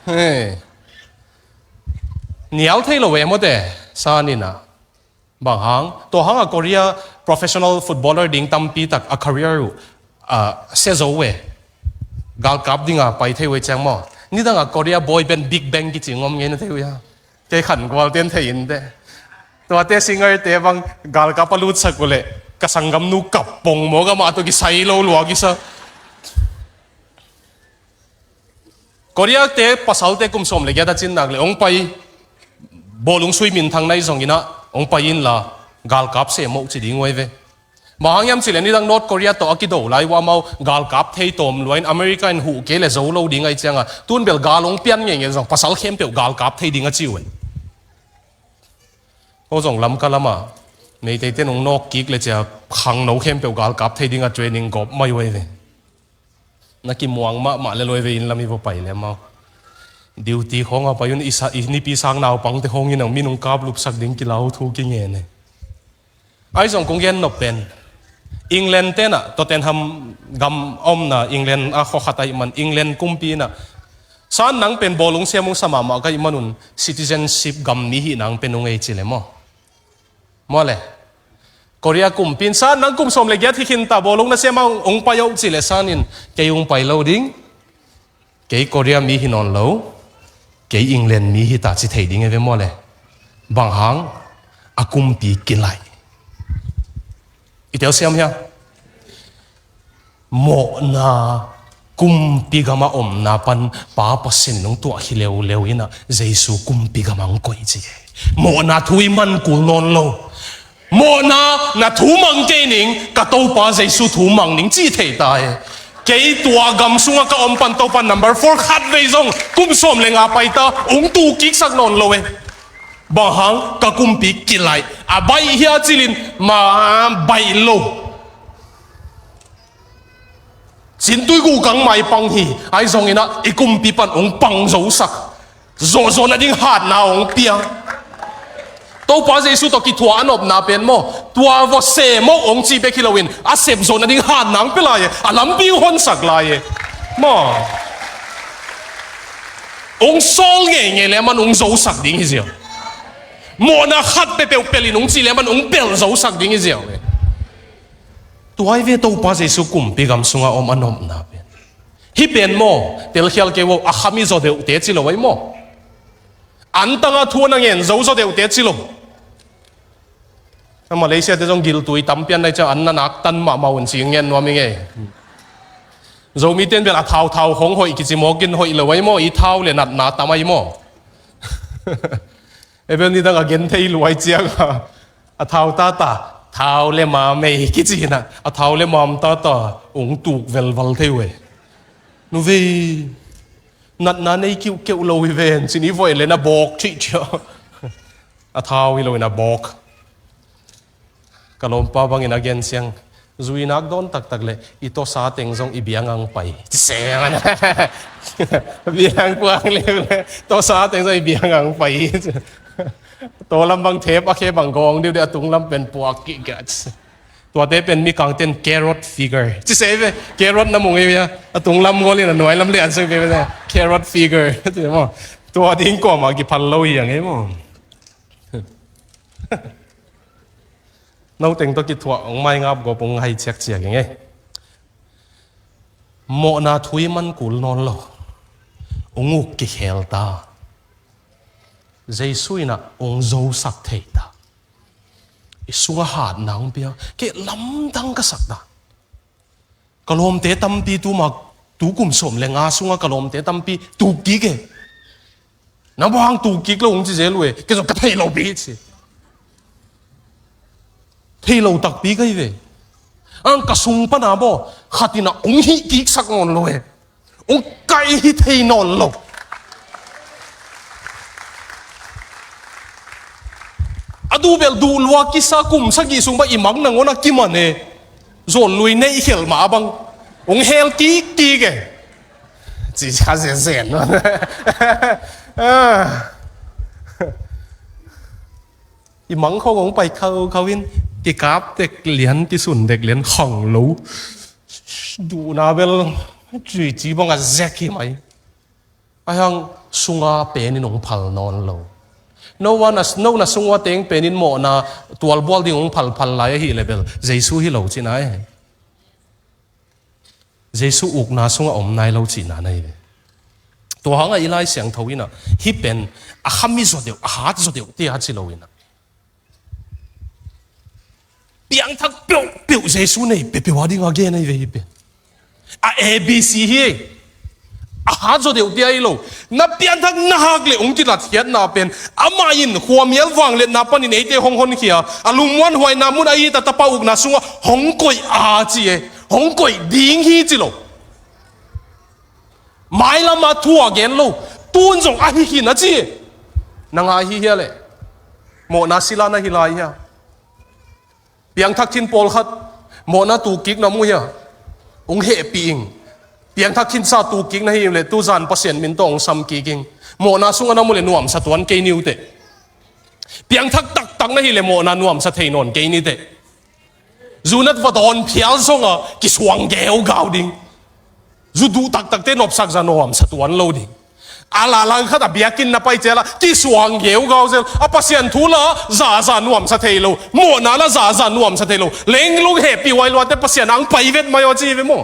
Hei. Nial thei lo ve maw te, san in ah. Bang hang, tua hang a Korea professional footballer ding tampi tak a career uh, a sia zo ve. Galkap ding a pai thei ve ciang maw. Nidang a Korea boy band Big Bang kici ngom ngei na thei ve a. Kei khan gual ten thei in te. Tuate singer te bang galkap a lutsak uh leh, ka sanggamnu kap pong maw, ka mah tawh kisai lo lua kisa. Korea te pasalte kum sawm le giat a cin nak leh hong pai, bawlung sui minthang nai zong in ah hong pai in la, galkap seh mawh ci ding uh ahi ve. Bang hang hiam cih leh nidang North Korea tawh a kido lai uh amau galkap thei tawm lua in, America in huh kei leh zo lo ding ahi ciang a, tun bel gal hong pian ngeingei zong pasal khempeuh galkap thei ding a ci uh ahi. Ko zong Lamka lam ah Meitei ten hong nawk kik leh cia, khangno khempeuh galkap thei ding a training gawp mai uh ahi ve. Na kimuang mahmah le lua ve, inn lam i va pai le amau. Duty khawng a pai un, i sa, i nipi sang naupangte khawng in ang min hong kap lupsak ding kilau thu kingen e. Ahi zong kong gen nop pen, England ten ah, Tottenham gam a omna England a khua khat ahih man, England kumpi in ah, "San nang pen bawlung siam hong sa mahmah ka hih man un, citizenship gam mi hih nang pen hong ei," ci le maw. Maw le. Korea kumpi in, "San nang kum sawm le giat hi khin ta, bawlung na siam a hong pai o," ci le san in, "Kei hong pai lo ding. Kei Korea mi hi nawn lo. Kei England mi hi ta," ci thei ding e ve maw le. Bang hang, a kumpi kilaih. I telsiam hia? Mawhna kumpi gam a omna pan Pa Pasian in hong tuah hi leuleu in ah, Jesu kumpi gam a hong koih ci e. Mawhna thu i man kul nawn lo. Mawhna na thu mang kei ning, ka Topa Jesu thu mang ning ci thei ta e. Kei tua gam sungah ka om pan Topa number four khat vei zong kum sawm le nga pai ta, hong tu kiksak nawn lo e. Bang hang, ka kumpi kilaih. A baih hia cil in, ma baih lo. Cintui gukang mai pang hi, ahi zong in ah, i kumpi pan hong pang zosak. Zawhzawh nading hatna hong pia. Topa Jesu tawh kithuah a nopna pen maw, tua vawh seh maw hong ci bek hi lo in, a sep zawh nading hatna hong pia lai e, a lampi hong honsak lai e. Maw. Hong sawl ngeingei le man hong zosak ding hi ziau. Mawhna khat peuhpeuh pel in hong ci le man hong pel zosak ding hi ziau e. Tua hi ve Topa Jesu kumpi gam sungah om a nopna pen. Hih pen maw, telkhial kei vo, a kham i zaw deuhte ci lo ahi maw. Antang a thu a na ngen zo zaw deuhte ci lo. A Malaysia te zong giltui tam pian nai ciang an na nak tan mahmah un ci ngen nuam i ngei. Zomi ten bel a thau thau khong hoih kici mawk in hoih lo ahi maw, i thau le natna tam ahi maw. Ebel nidang a gen thei luai ciang a. A thau tata, thau le mam ei kici na, a thau le mam tata, hong tuk velval thei uh e. Nu vei, natna nei kiuhkeuh lo hi ven, cin i voih le na bawk thih thia. A thau hi lo in a bawk. Ka lawmpa bangin a gen siang, zui nak dawn taktak le, i tawsa teng zong i biang ang pai. Ci seng an. Biang puang le, tawsa teng zong i biang ang pai. Taw lam bang thep a khe bang gawng deuh deuh a tung lam pen puak kik kik. Tuate pen mi kangten carrot figure. Ci se ve, carrot na mu ngei ve a. A tung lam gol in a nuai lam le an seng ve ve. Carrot figure. Ci maw. Tua ding kuamah kiphal lo hi a ngei maw. Nauteng tawh kithuah hong maingap gawp hong hai ciakciak hi ngei. Mawhna thu i man kul nawn lo. Hong uk kikhel ta. Jesu in ah hong zosak thei ta. I sungah hatna hong pia. Kei lamdang ka sak ta. Ka lawmte tampi tuma, tu kum sawm le nga sungah ka lawmte tampi tuk kik e. Na bang hang tuk kik lo hong ci zel uh e. Kei zong ka thei lo pi ci. Thei lo takpi ka hi ve. Ang ka sung pana baw, khat in ah hong hih kiksak nawn lo e. Hong kaih hi thei nawn lo. A Tu bel duh lua kisa, kum sagih sung bang i mang nangawn a kiman e. Zawn lui neih khelh mah bang hong hel kik kik e. Ci sa zenzen. Ah. I mang khawng hong pai khaukhau in, kikap tek lian, kisun tek lian, khang lo. Duhna bel cuici bang a zek hi mai. Ahi hang sunga penin hong phal nawn lo. No a na, no na sunga teng penin mawhna tualbual ding hong phalphal lai ahih leh bel Jesu hi lo cihna e. Jesu ukna sungah om nai lo cihna na hi ve. Tua hangah i Lai Siangtho inah hih pen a khami zaw deuh, a hat zaw deuh tia ci lo inah, piangthak peuhpeuh Jesu nei peuhpeuh a dingah gen ahi ve hih pen. A A B C hi. A hat zaw deuh tia hi lo. Na piangthak na hak le hong kilatkhiatna pen, amah in khuamial vangliatna panin eite hong honkhia a, lungmuanhuaina mun a it a, Tapa ukna sungah hong koih a ci e. Hong koih ding hi ci lo. Mailam a thu a gen lo. Tun zong ahi khin a ci e. Na ngai hi hia leh? Mawhna sila na hi lai hia? Piangthak thin pawlkhat mawhna tukkik na mu hia? Hong hehpih ing. Piangthak thinsa tukkik na hi leh tuzan Pasian min tawh hong samkik ing. Mawhna sungah na mu leh nuamsa tuan kei ni uh teh. Piangthak taktak na hi leh mawhna nuamsa thei nawn kei ni teh. Zu nat va dawn phial zongah kisuang geugau ding. Zu duh taktakte nopsak zah nuamsa tuan lo ding. A la langkhat a biakinn na pai ciang la kisuang geugau zel. A Pasian thu la zahzah nuamsa thei lo. Mawhna la zahzah nuamsa thei lo. Lenglung hehpih huai luate Pasian ang pai vet mai aw ci hi ve maw.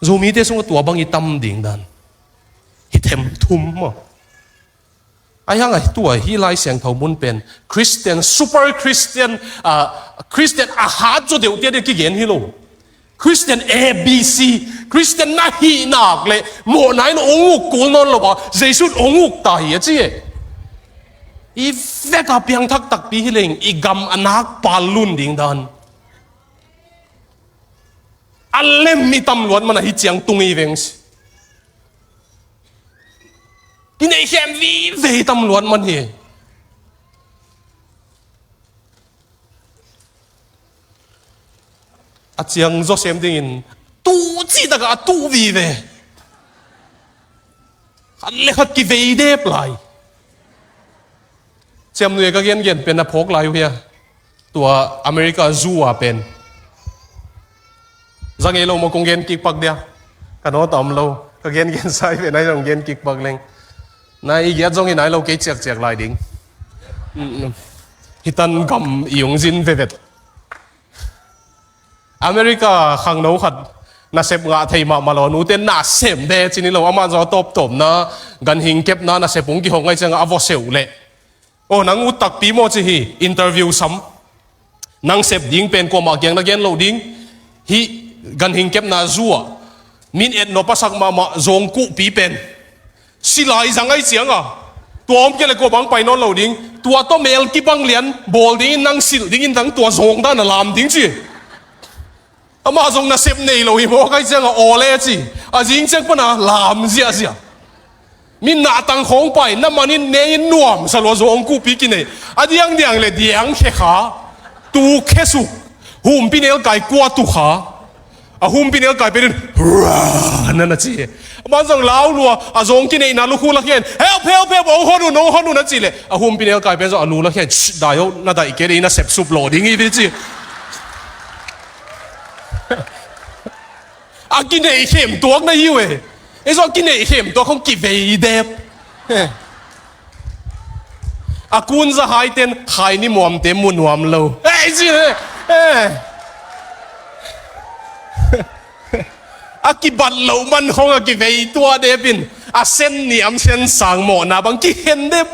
Zomite sungah tua bang i tam ding dan. Hi them thum maw. Ahi hang a tua hih Lai Siangtho mun pen Christian, super Christian, ah, Christian a hat zaw deuh tia deuh kigen hi lo. Christian A B C, Christian na hih nak leh mawhna in hong uk kul nawn lo a, Jesu in hong uk ta hi a ci e. I vek a piangthak takpi hi leng i gam a nak pal lun ding dan. A lem i tam luat man a hi ciang tung i veng si. Kineih khem vive i tam luat man hi. A ciang zaw sem dingin tuh cih takah a tuh vive. Khat le khat kivei dep lai. Ciamnuih ka gengen pen a phawk lai uh hia? Tua America zoo a pen. Za ngei lo maw kong gen kik pak dia. Ka nawt a om lo. Ka gengen sai ve nai zong gen kik pak leng. Nai i giat zong i nai lo kei ciakciak lai ding. Mm, mm. Hitan gam i ung zin vevet. America khangno khat nasep ngah thei mahmah lo, nute nasem de cin hi lo, amah zaw tawptawpna ganhing kepna nasep hong kihong ngai ciangah a vawseuh leh. Aw, nang ut takpi maw ci hi, interview sam. Nang sep ding pen kuamah kiang na gen loh ding. Hih ganhing kepna zu ah min et nop a sak mahmah zawngkuhpi pen. Silai zang ai cianga tua om kei le kua bang pai nawn lo ding. Tua tawh mel kibang lian bawl dingin nang silh dingin nang tua zawng dan a lam ding ci. Amah zong nasep nei lo hi mawk ai cianga aw le ci. A zing ciang pana lam ziahziah. Min nahtang khawng pai na manin ne in nuamsa lua zawngkuhpi kinei. A diangdiang le diang khe kha. Tu khe suk. Humpi nelkai kua tu kha. A humpi nelkai penin hurra na na ci. Amah zong lau lua a zawng kineihna lukhu la khian help help help ong hon un ong hon un a ci le a humpi nelkai pen zong a lu la khian dai ho na daih kei dei na sepsup law ding hi ci. A kineih khem tuak na hi uh e. Ei zong a kineih khem tuak khong kivei dep. A kun za hai ten khai ni muamte mu nuam lo. Ei ci le. A kibat loh man khong a kivei tuah dep in a sen niam sen sang mawhna bang kikhen dep.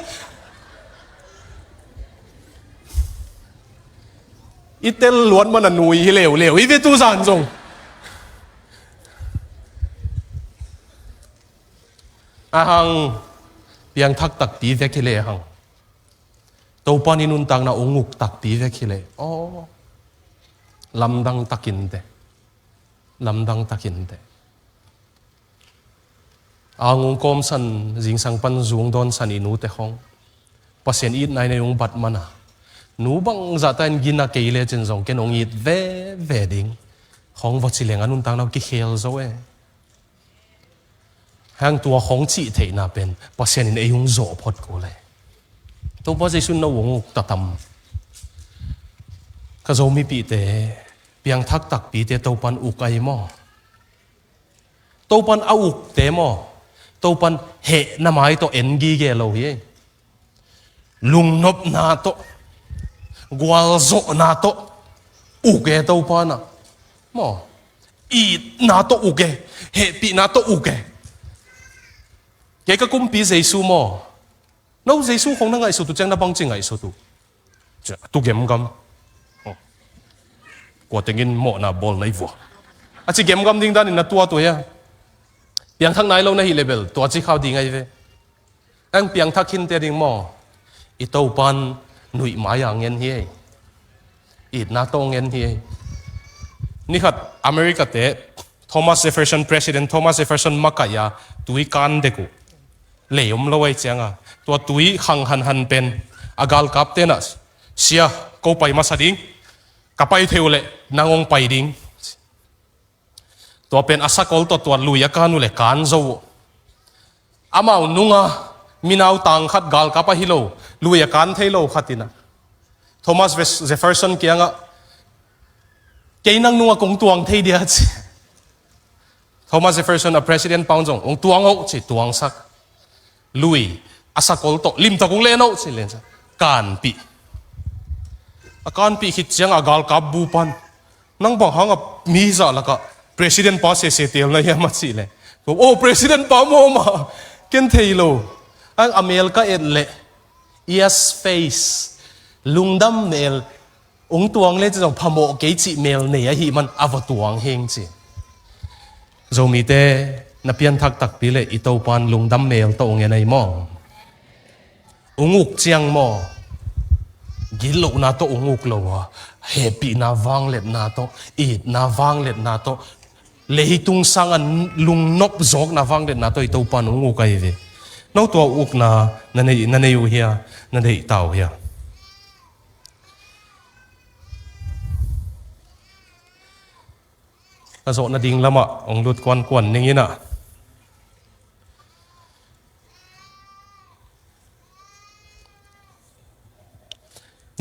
I tel luat man a nui hi leuleu i ve tu zan zong. Ahang piangthak takpi vek hi le ahang Topa ni nuntakna ung uk takpi vek hi le aw lamdang takin te. Lamdang takin te. Ang ung kawmsan zingsang pan zung dawnsan i nute khong Pasian itna in ei hong bat mana, nu bangzah ta in gina kei lecin zong ken hong it veve ding. Hong va ci leng a nuntakna uh kikhel zo e. Hang tua hong cih theihna pen Pasian in ei hong zawh phot kul e. Topa Jesu in no hong uk ta tam? Ka Zomipihte, piangthak takpite Topan uk ahi maw? Topan a ukte maw? Topan hehna mai tawh en gige lo hi. Lungnopna tawh, gualzawhna tawh uk e Topan ah. Maw? Itna tawh uk e, hehpihna tawh uk e. Kei ka kumpi Jesu maw? No Jesu khong na ngaihsut uh ciang na bangci ngaihsut uh? Cia, tu gemgam. Oh. Kua tengin mawhna bawl na hi vua. A ci gemgam ding danin na tuat uh hia? Piangthak nai lo na hih leh bel tua ci khau ding ahi ve. Ang piangthak khinte ding maw? I Topan nuih mai-a ngen hi ei. Itna tawh ngen hi ei. Nikhat America-te Thomas Jefferson, President Thomas Jefferson makaih a tui kan dek uh. Lei om lo ahi cianga tua tui khang hanhan pen a galkapte nah, "Sia, ko pai masa ding. Ka pai thei uh leh nang hong pai ding." Tua pen a sakol tawh tua lui a kan uh leh kan zo uh. Amau nunga minau tang khat, galkap ahi lo, lui a kan thei lo khat in ah Thomas Ves-, Jefferson kiangah, "Kei nang nunga kong tuang thei dia," ci. Thomas Jefferson a president pa un zong, "Hong tuang oh," ci, tuangsak. Lui a sakol tawh, "Limtak hong len oh," ci, lensak. Kanpih. A kanpih khit ciangah a galkap bupan, "Nang bang hangah mi zah lakah president pa sese tel na hiam?" a cih leh, "Oh, president pa maw mah, ken thei lo. Ang a mel ka et leh, yes face, lungdam mel, hong tuang le ci zong phamawh kei cih mel nei ahih man a va tuang heng," ci. Zomite, na pianthak takpi leh i Topan lungdam mel tawh hong en ahi maw? Hong uk ciang maw? Gitlohna tawh hong uk lo a, hehpihna vangliatna tawh, itna vangliatna tawh, leitung sanga lungnop zawkna vangliatna tawh i Topan hong uk ahi ve. No tua ukna na nei, na nei uh hia? Na deih ta uh hia? A zawh nading lamah hong lut kuankuan ning in ah.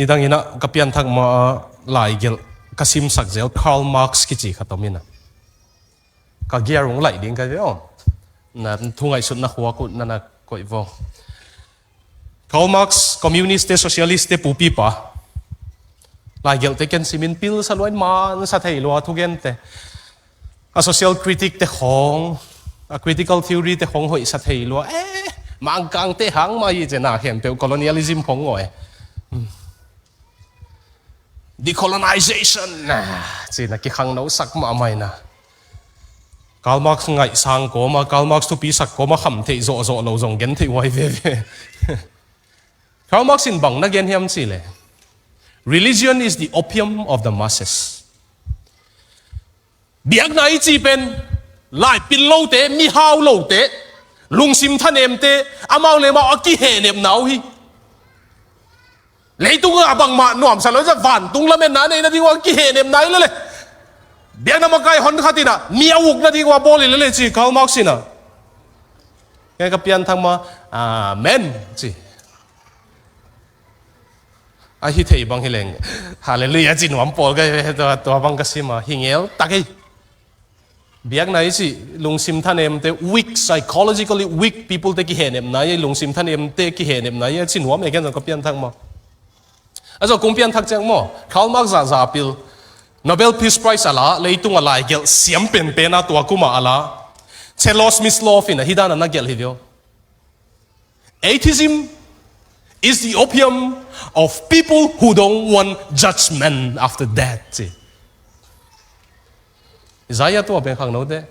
Nidang in ah ka pianthak ma-a laigelh ka simsak zel Karl Marx kici khat om in ah. Ka gear hong laih ding ka ve aw. Na thu ngaihsutna khuak uh na na koih vong. Karl Marx, communist te, socialist te pupipa. Laigelhte ken simin pilsa lua in mansa thei lua thugente. A social critic te khawng, a critical theory te khawng hoihsa thei lua. Eh, Mangkangte hang mah hi ci na khempeuh colonialism khawng ngawi. Decolonization, ah, ci na kikhangnosak mahmah in ah. Karl Marx ngaihsang kawma, Karl Marx thupisak kawma kham theih zawhzawh lo zong gen theih huai veve. Karl Marx in bang na gen hiam cih leh, "Religion is the opium of the masses." Biakna i cih pen laipil lote, mihau lote, lungsim thanemte, amau le amau a kihehnepna uh hi. Leitung a bangmah nuamsa lo, vantung lametna neih nading uh a kihehnepna hi lele. Biakna makai hon khat in ah mi a uk nading uh a bawl hi lele ci Karl Marx in ah. Kei ka pianthak ma, "Amen," ci. A hi thei bang hi leng, "Hallelujah," ci nuam pawl ka hi ve, tua, tua bang ka sim a, hi ngel tak hi. Biakna i cih, lungsim thanemte, weak, psychologically weak people te kihehnepna hi, lungsim thanemte kihehnepna hi, a ci nuam e, ken zong ka pianthak maw. A zong kong pianthak ciang maw, Karl Marx zahzah pil, Nobel Peace Prize a la, leitung a laigelh siam penpen a tua kum a la, Czeslaw Milosevic in ah hi dan a na gelh hi ve aw. Atheism is the opium of people who don't want judgment after death, ci. Isaiah tua pen khangnote.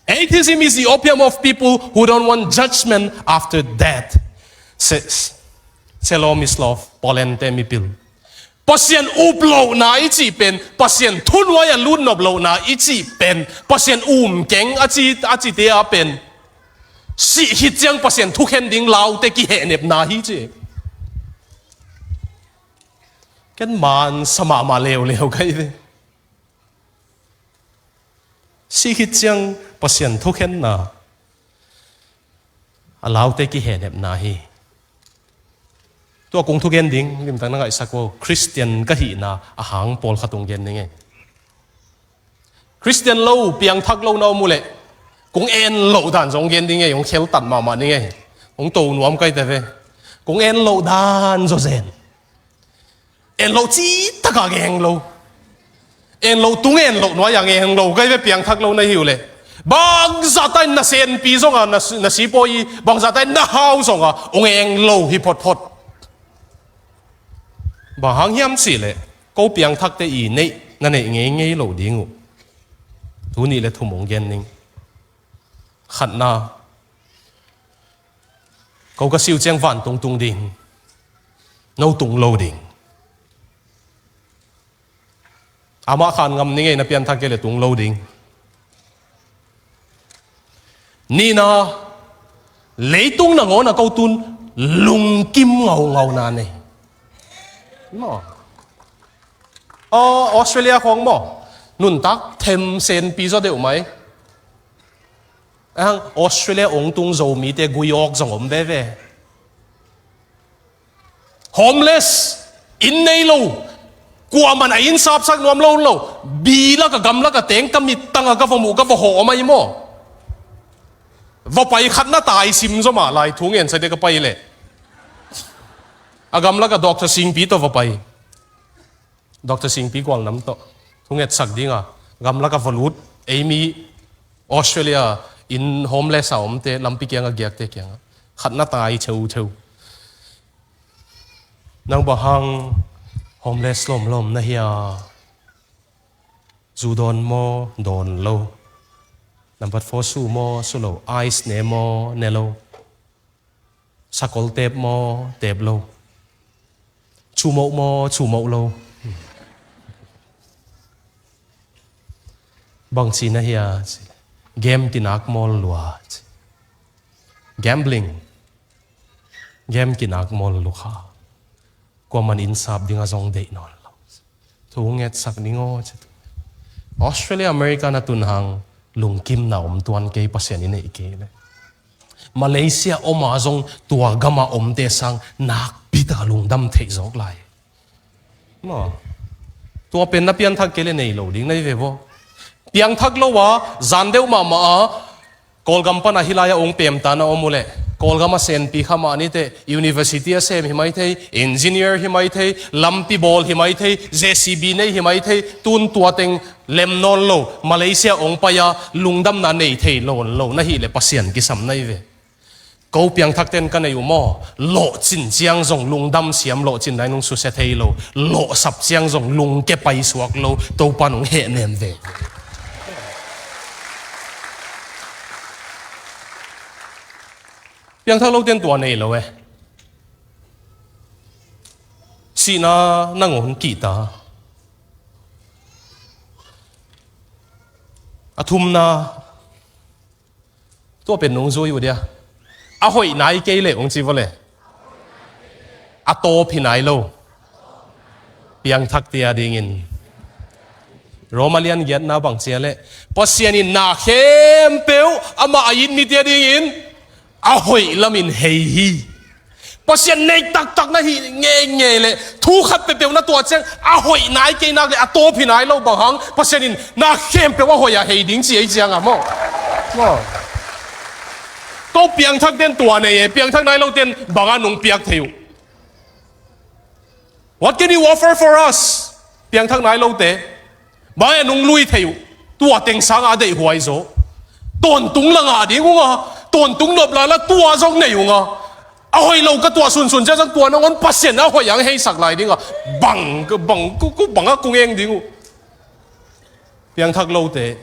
Atheism is the opium of people who don't want judgment after death. Czeslaw Milosevic, Poland te mipil. Pasian up lohna i cih pen, Pasian thunuai a lutnop lohna i cih pen, Pasian um keng a ci, a cite a pen, sih khit ciang Pasian thukhen ding laute kihehnepna hi ci. Ken mansa mahmah leuleu ka hi ve. Sih khit ciang Pasian thukhenna a laute kihenepna hi. Tua kong thugen ding limtak na ngaihsak uh, Khristian ka hihna a hang pawlkhat ong gen ning ei. Khristian lo, piangthak lo na om uh leh kong en loh dan zong gen ding ei, ong kheltat mahmah ning ei. Ong to nuam kai te ve. Kong en loh dan zaw zen. En loh citak a eng lo. En loh tung, en loh nuai a eng lo. Kai ve, piangthak lo na hi uh leh. Bangzah ta in na senpi zong a na, na si pawi, bangzah ta in na hau zong a ong eng lo hi photphot. Bang hang hiam cih leh ko piangthakte i neih na neih ngeingei lo ding uh. Thu nih le thum ong gen ning. Khatna, ko ka si uh ciang vantung tung ding, no tung lo ding. Amah khan ngam ning ei, na pianthak kei leh tung lo ding. Nihna, leitung nangawn a ko tun lungkim ngaungau na nei. Maw. Aw, Australia khawng maw, nuntak them senpi zaw deuh mai. Ahang Australia ong tung Zomite gui awk zong om veve. Homeless, inn nei lo, kuaman a inn sapsak nuam lo lo, bi lak a gam lak a teng ka mittang a ka va muh ka va hawh om ahi maw. Va pai khat na tai sim zaw mah lai, thu ngen sa dia ka pai leh. A gam lak a Doctor Singpi tawh va pai. Doctor Singpi Gualnam tawh thungetsak dinga gamlak a va lut, ei mi Australia in homeless a omte lampi kianga giakte kianga khat na tai theutheu. Nang bang hang homeless lawmlawm na hia? Zu dawn maw? Dawn lo. Nambat four su maw? Su lo. Ice ne maw? Ne lo. Sakol tep maw? Tep lo. Chumoh maw? Chumoh lo. Bangci na hia? Game kinak mawl lua. Gambling. Game kinak mawl lua kha. Kuaman inn sap dinga zong deih nawn lo. Thu ngetsak ding aw, ci tu. Australia, America na tun hang lungkimna om tuan kei, Pasian i neih kei le. Malaysia om a zong tua gama omte sang nakpi taka lungdam theih zawk lai. Maw. Tua pen na pianthak kei le nei lo ding na hi ve vaw. Piangthak lo a, zan deuh mahmah a, Kawlgam pana hih lai-ah ong pemtana om uh leh, Kawlgam a senpi kha mah ni teh, university a sem hi mai thei, engineer hi mai thei, lampi bawl hi mai thei, J C B nei hi mai thei, tun tua teng lem nawn lo, Malaysia ong pai-a lungdamna nei thei lo, lo na hih leh Pasian kisam na hi ve. Ko piangthakten ka nei uh maw, lawhcin ciang zong lungdam siam, lawhcin nai nung susia thei lo, lawhsap ciang zong lungke paisuak lo, Topa nung hehnem ve. Piangthak loten tua nei lo e. Sihna nangawn kihta. A thumna, tua pen nung zui uh dia. A hoih nai kei leh ung ci vawle. A tawp hi nai lo. Piangthakte a dingin. Roma lian giatna bang cia leh, Pasian in na khempeuh amah a it mite a dingin a hoih lamin hei hi. Pasian neih taktak na hih ngeingei leh thu khat peuhpeuh na tuah ciang a hoih nai kei nak leh a tawp hi nai lo, bang hang Pasian in na khempeuh a hoih a hei ding ci ei ciang a maw. Maw. Ko piangthakten tua nei e, piangthak nai loten bang a nung piak thei uh? What can you offer for us? Piangthak nai lote. Bang a nung lui thei uh? Tua teng sanga a deih huai zaw. Tawntung la ngah ding unga, tawntung nop la la tua zong nei unga. A hoih lo ka tuah sunsun cia zong tua nangawn Pasian a hoih ang heisak lai dinga. Bang, bang, ku, ku, bang a kung eng ding uh. Piangthak lote.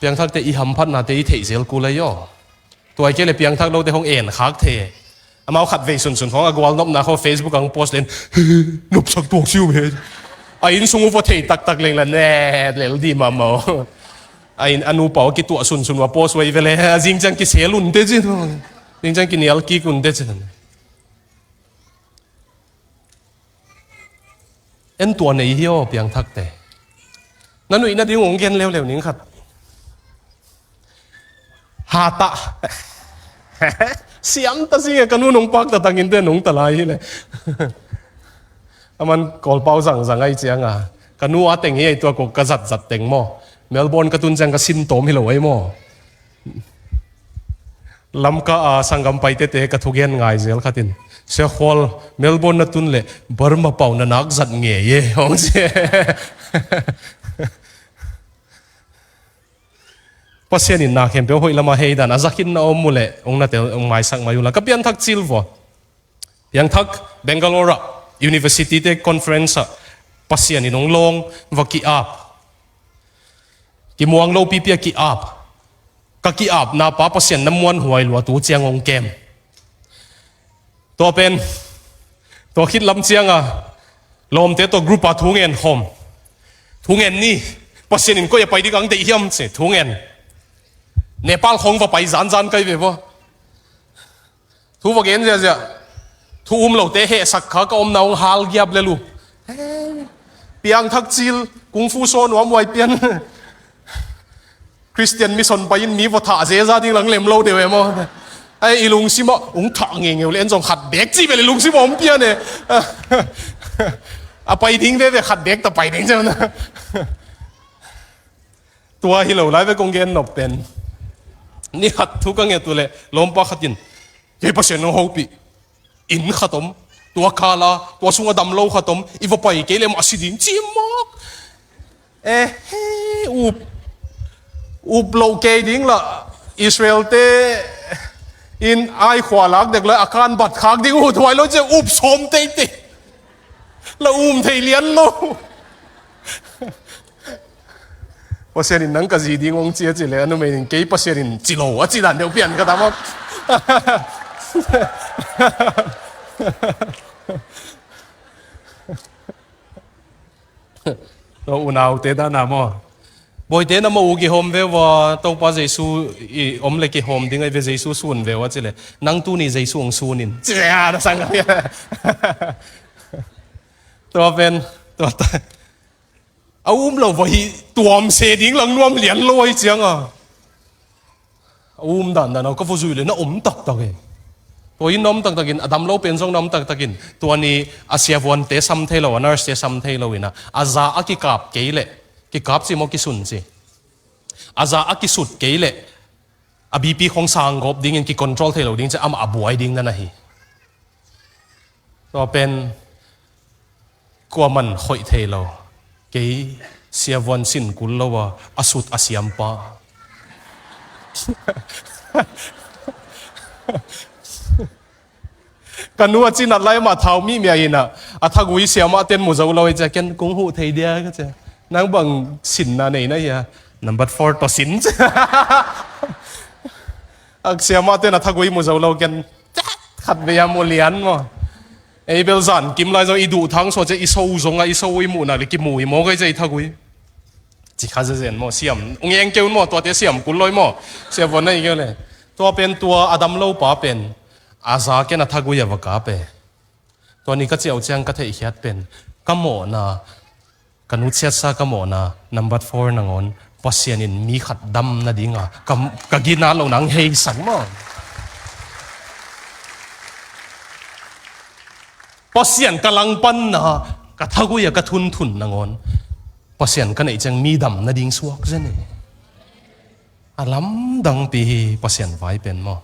Piangthakte i hamphatnate i theih zel kul ahi aw. Tua i kei le piangthak lote hong en khak thei. Amau khat vei sunsun hong a gualnopna khaw Facebook ang post len, nopsak tuak siu ve. A inn sung uh va thei taktak leng la ne, lel di mahmah. A inn a nupa uh kituah sunsun uh a post uh ahi vele, a zing ciang kisel unte cin. Zing ciang kinial kik unte cin. En tua nei hi aw, piangthakte. Na nuih nading ung gen leuleu ning khat. Hatah. Siam ta sing e, ka nu nong pakta tangin te nong ta lai hi le. Aman Kawlpau zangzang ai cianga, ka nu a teng hi ei, tua ko ka zatzat teng maw. Melbourne ka tun ciang ka sin tawm hi lo ai maw. Lamka a sanggam paitete ka thugen ngai zel khatin, Sia Khual, Melbourne na tun le Burma pau na nak zat ngei e, hong ci. Pasian in na khempeuh hoih lama hei dan a zakhin na om uh leh hong na tel, hong maisak mai uh la. Ka pianthak cil vua. Piangthak Bangalore ah university te conference ah Pasian in hong lawng va ki-ap. Kimuang lo pipi a ki-ap. Ka ki-apna pa Pasian na muanhuai lua, tu ciang hong kem. Tua pen, tua khit lam cianga lawmte tua group a thu ngen khawm. Thu ngen ni, Pasian in koi a pai dik ang deih hiam ci thu ngen. Nepal khong va pai zanzan kai ve vua. Thu va gen ziahziah. Thu um lote hehsak kha ka omna hong hal giap lel uh. Piangthak cil, kung fu saw nuam huai pian. Christian mission pai in mi va thah zeza ding lang lem lo deuh e maw. Ai, i lungsim ah hong thah ngeingeu le en zong khat bek ci bel i lungsim ah hong pian e. A pai ding veve khat bek ta pai ding ciang na. Tua hi lo lai ve kong gen nop pen. Ni khat thu ka nget uh leh lawmpa khat in, kei Pasian hong hopih. Inn khat om, tua kala, tua sunga dam lo khat om, i va pai kei leh mah si ding ci mawk. Eh, he, up, up loh kei ding la, Israel te in ai khua lak dek lai, a kan bat khak ding uh, thuai lo ci, up sawm teitei. La um thei lian lo. Pasian in nang ka zi ding hong ci a ci le, a numei in kei Pasian in ci lo a ci dan deuh pian ka tam a. Tua unaute dan a maw. Bawite na mah u kihawm ve ua, Topa Jesu i om le kihawm ding ai ve, Jesu sun ve ua ci le. Nang tuni Jesu hong sun in. Ci le a, na sang ka. Tua pen, tua ta. A um lo va hi tuam se ding lang nuam lian lo ai cianga. A um dandan a ka va zui le na om taktak e. Tua in na om taktakin, a dam lo pen zong na om taktakin. Tua ni a siavuante sam thei lo, a nurse te sam thei lo ina. A za a kikap kei leh. Kikap ci maw kisun ci. A za a kisut kei leh. A B P khong sang gawp dingin kicontrol thei lo ding ci amah a buai ding na na hi. Tua pen kuaman hoih thei lo. Kei siavuan sin kul lo a, a sut a siampa. Ka nu a cinat lai mah thau mihmia ina, a thagui siamah ten mu zo lo i cia, ken kung huh thei dia ka cia. Nang bang sinna nei na hia, number four tawh sin cia. A siamah ten a thagui mu zo lo ken, khat vei a mu lian maw. Ei bel zan kim lai zong i duh thang so cia i so zong a i so i muhna le kimu i maw gai cia i thagui. Ci kha zezen maw, siam. Ung eng keu maw, tuate siam kul loi maw. Siam vua na i keu le. Tua pen tua a dam lo pa pen. A za ken a thagui a va kap e. Tua ni ka ciau ciang ka theihkhiat pen. Ka mawhna, ka nutsiatsa ka mawhna, number four nangawn. Pasian in mi khat dam nadinga. Ka, ka gina lo nang heisak maw. Pasian ka langpanna, ka thagui a ka thunthun nangawn. Pasian ka neih ciang mi dam nading suak zen e. A lamdangpi hi Pasian vai pen maw.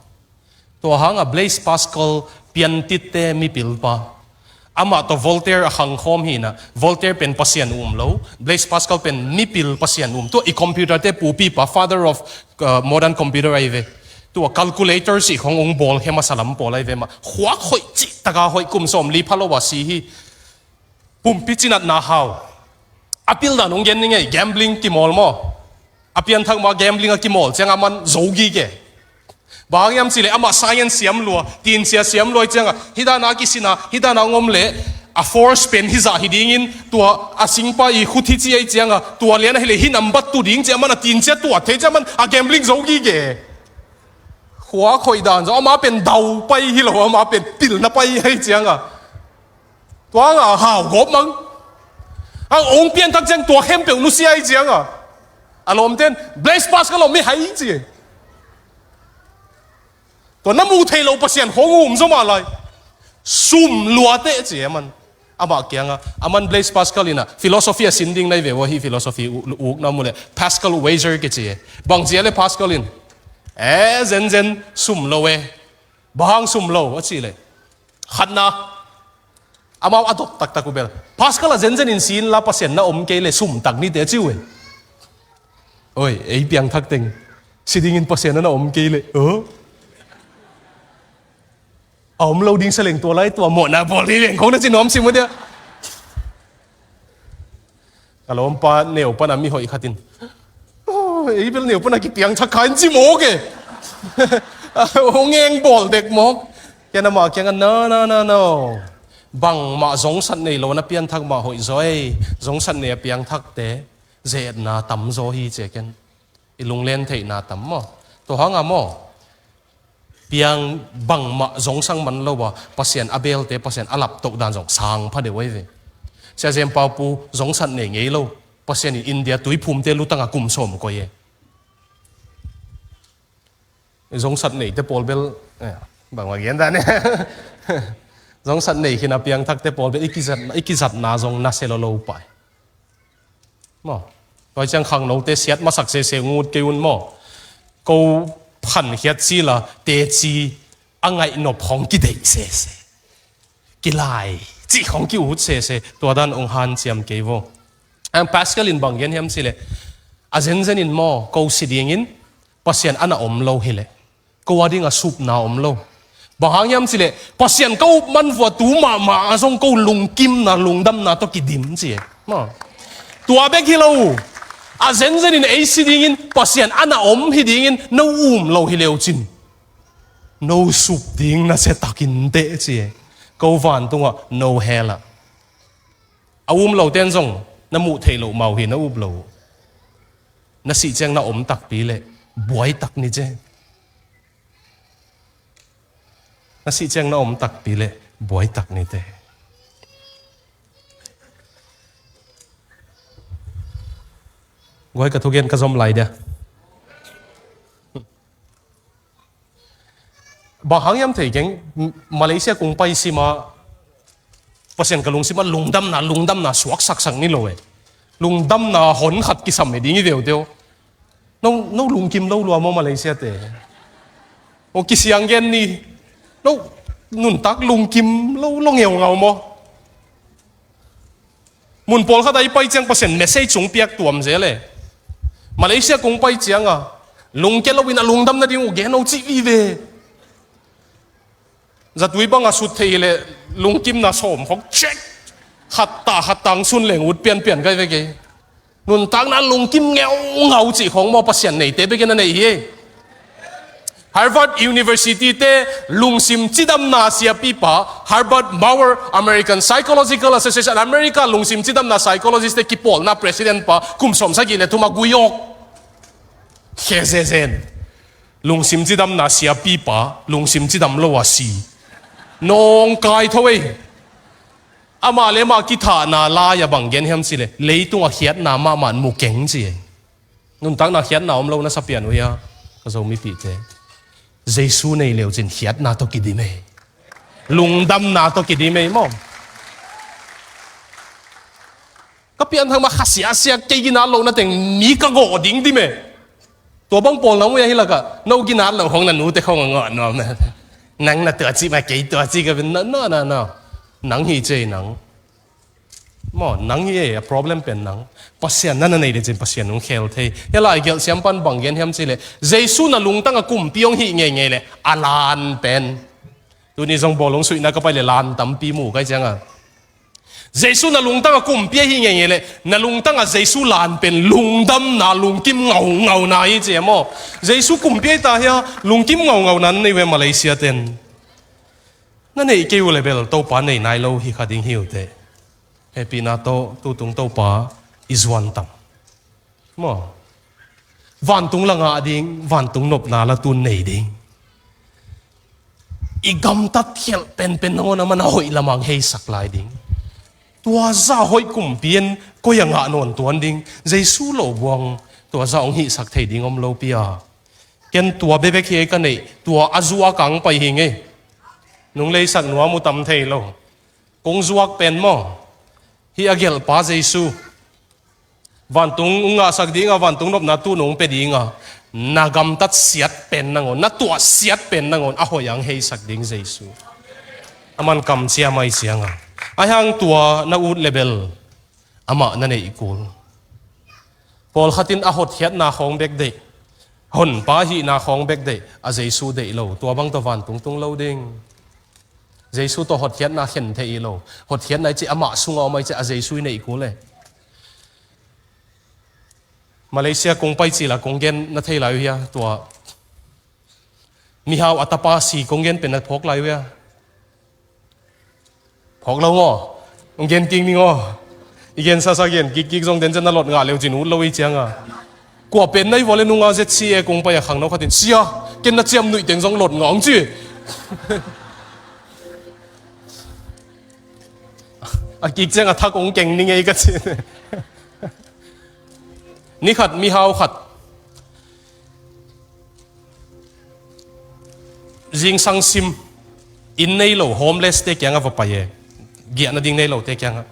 Tua hanga Blaise Pascal piantitte mipilpa. Amah tawh Voltaire a khangkhawm hina, Voltaire pen Pasian um lo, Blaise Pascal pen mipil Pasian um. Tua i computer te pupipa, father of, uh, modern computer ai ve. Tua calculator sih khong ung bawl khe masa lam pawl ai ve mah. Khuak hoih cih taka hoih kum sawm li pha lo a si hi. Pumpi cinatna hau. A pildan hong gen ni ngei, gambling kimawl maw. A pianthak mah gambling a kimawl cianga man zo gige. Bang hiam cih leh amah science siam lua, tinsia siam lua i cianga, hidana a kisina, hidana hong om leh, a force pen hizah hi dingin, tua a singpa i khut hi ci ei cianga, tua lian ahileh hi nambat tu ding cia man a tinsia tuat thei cia man a gambling zo gige. Khuak hoih dan zo, amah pen dau pai hi lo, amah pen pilna pai hi cianga. Tua nga hau gawp mang. Hang ong pianthak ciang tua khempeuh nusia hi cianga, a lawmten, Blaise Pascal om mi hai ci. Tua na muh theih loh Pasian khong um zaw mah lai. Sum luate ci e man. Amah kianga, aman Blaise Pascal ina philosophy a sin ding nai ve ua hi, philosophy u-, ukna mu le Pascal wager kici e. Bang ci a le Pascal in, e, zenzen sum lo e. Bang hang sum lo a ci le. Khatna, amau a dot taktak uh bel, Pascal a zenzen in si inla Pasian na om kei le sum tak nite a ci uh e. Oi, ei piangthak teng si dingin Pasian na om kei le, o, a om lo ding sa leng tua lai tua mawhna bawl hi leng khong na ci nuam si mu dia. Ka lawmpa neu pana mi hoih khatin, o, ei bel neu pana kipiangthak kha in ci mawk e. Hong eng bawl dek mawk. Ken amah kianga, no, no, no, no. Bangmah zongsat nei lo na pianthak mah hoih zaw ei. Zongsat nei a piangthakte ze-etna tam zaw hi ci e ken. I lunglen theihna tam maw? Tua hanga maw? Piang bangmah zongsang man lo a, Pasian a belte, Pasian a laptoh dan zong sang pha deuh ahi ve. Sia Zen Pau Pu zongsat nei ngei lo. Pasian in India tuiphumte lutanga kum sawm koi e. Zongsat neite pawl bel, eh, bangmah gen dan e. Zongsat nei khin a piangthakte pawl bel i kizatna, i kizatna zong nasia lo lo pai. Maw? Tua ciang khangnote siat masak sese ngut kei un maw? Ko phankhiat sila teci a ngaihnop hong kideih sese. Kilai cih hong ki-ut sese. Tua dan hong hanciam kei vo. Ang Pascal in bang gen hiam cih leh, a zenzen in maw, ko si dingin Pasian a na om lo hileh ko a ding a supna om lo. Bang hang hiam cih leh, Pasian ka up man vua tu mahmah a zong ko lungkimna, lungdamna tawh kidim ci e. Maw? Tua bek hi lo. A zenzen in ei si dingin Pasian a na om hi dingin no um lo hi leu cin, no sup ding nasia takin teh ci e. Ko vantungah no hell ah. A um loten zong na muh theih loh mau hi, na up lo. Na sih ciang na om takpi leh buai tak ni ce. Na sih ciang na om takpi leh buai tak ni te. Guai, ka thugen ka zom lai dia. Bang hang hiam thei keng, Malaysia kung pai sima Pasian ka lungsim a lungdamna, lungdamna suak saksak ni lo e. Lungdamna hon khat kisam e ding i veu teo. No, no lungkim lo lua maw Malaysia te? O kisiang gen ni. No, nuntak lungkim lo, lo ngeungau maw? Mun pawlkhat a i pai ciang Pasian message hong piak tuam zel e. Malaysia kung pai cianga lungke loin a lungdam nading uh gen o cih vive. Zatui banga sut thei hileh lungkimna sawm khong check. Khatta khatta hong sun leng ut pianpian kai ve kei. Nuntakna lungkim ngeungau cih khong maw Pasian neite bekin a nei hi. Harvard University te lungsim cidamna siapipa Herbert Maurer, American Psychological Association, America lungsim cidamna psychologist te kipawlna president pa kum sawm sagih le thum a gui awk. Khe zezen. Lungsim cidamna siapipa lungsim cidam lo a si. Nawngkai tho ei. Amah le amah kithahna lai-a bang gen hiam cih leh, leitungah khiatna mahmah mu keng ci ei. Nuntakna khiatna om lo na sa pian uh hia, ka Zomipihte? Jesu nei leu cin khiatna tawh kidim ei. Lungdamna tawh kidim ei maw? Ka pianthak mah kha siasia kei ginat loh na teng mi ka gawh ding dim e. Tua bang pawl na mu a hi lakah no ginat loh khong na nute khong a gawh nuam na. Nang na tua cih mah kei tua cih ka bin na, na, na, na. Nang hi cei nang. Maw, nang hi e, a problem pen nang. Pasian na na nei le cin Pasian hong khel thei. Hia lai gelh siampan bang gen hiam cih leh, Jesu na lungtang a kumpi hong hih ngeingei leh a lan pen. Tuni zong bawlung suihna ka pai leh lan tampi mu kai cianga. Jesu na lungtang a kumpi a hih ngeingei leh na lungtang a Jesu lan pen lungdamna, lungkim ngaungauna hi ci e maw? Jesu kumpi a hi ta hia, lungkim ngaungauna na nei uh e Malaysia ten? Na neih kei uh leh bel Topa nei nai lo hi kha ding hi uh teh. Hehpihna tawh tutung Topa i zuan tam. Maw? Vantung la ngah ding, vantung nopna la tun nei ding. I gamtat khialh penpen nangawn a man a hoih lamang heisak lai ding. Tua zah hoih kumpi in koi a ngah nawn tuan ding. Jesu lo buang tua zah hong hihsak thei ding om lo pi a. Ken tua bekbek hi ka neih, tua a zuak ang pai hi ngei. Nung leisak nuam uh tam thei lo. Kong zuak pen maw. Hih a gelhpa Jesu. Vantung hong ngahsak ding a, vantung nopna tu nong pia ding a. Na gamtat siat pen nangawn, na tuah siat pen nangawn, a hoih ang heisak ding Jesu. A man kamciam ahi ciang a. Ahi hang tua na ut le bel. Amah na neih kul. Pawlkhat in a hotkhiatna khawng bek deih. Honpa hihna khawng bek deih. A Jesu deih lo. Tua bang tawh vantung tung lo ding. Jesu tawh hotkhiatna khen thei lo. Hotkhiatna i cih amah sungah om ahi cih a Jesu i neih kul e. Malaysia kong pai cil a kong gen na thei lai uh hia tua. Mihau a tapa si kong gen pen na phawk lai uh hia. Phawk lo maw? Hong gen kik ning aw. I gen sasa gen kik kik zong den ciang na lot ngah leu cin ut lo i ciang a. Kua pen na i vua le nung a Z C A kong pai a khangno khat in sia, ken na ciam nuih teng zong lot ngah hong ci. A kik ciang a thak hong keng ning ei ka ci. Ni khat mihau khat. Zingsang sim inn nei lo homeless te kiangah va pai e. Giahna ding nei lo te kiangah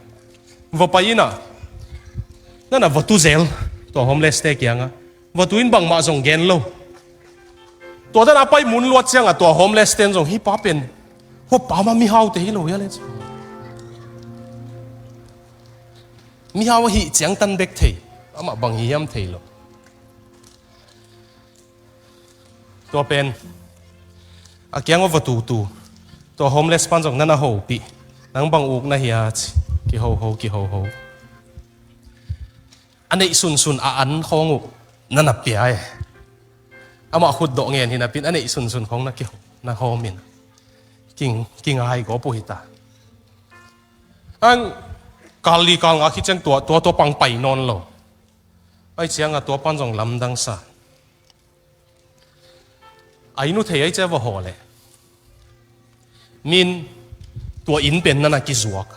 va pai inah. Nana va tu zel tua homeless te kiangah. Va tu in bangmah zong gen lo. Tua dan a pai mun luat ciangah tua homeless ten zong hih pa pen. Hua pa mah mihau te hi lo hia le ci. Mihau ahih ciang tan bek thei. Amah bang hi hiam thei lo. Tua pen a kiang a va tutu. Tua homeless pan zong nana hopih. Nang bang uk na hia ci. Kihoho kihoho. A neih sunsun a an khawng uh nana pia e. Amah khut dawh ngen hi napin a neih sunsun khawng na kiho na hawmin. King kingai gawp uh hita. Ang kal li kal nga khit ciang tua tua tua pang pai nawn lo. Ai cianga tua pan zong lamdang sa. Ai nu thei ai cia va haw le. Min tua inn pen nana kizuak.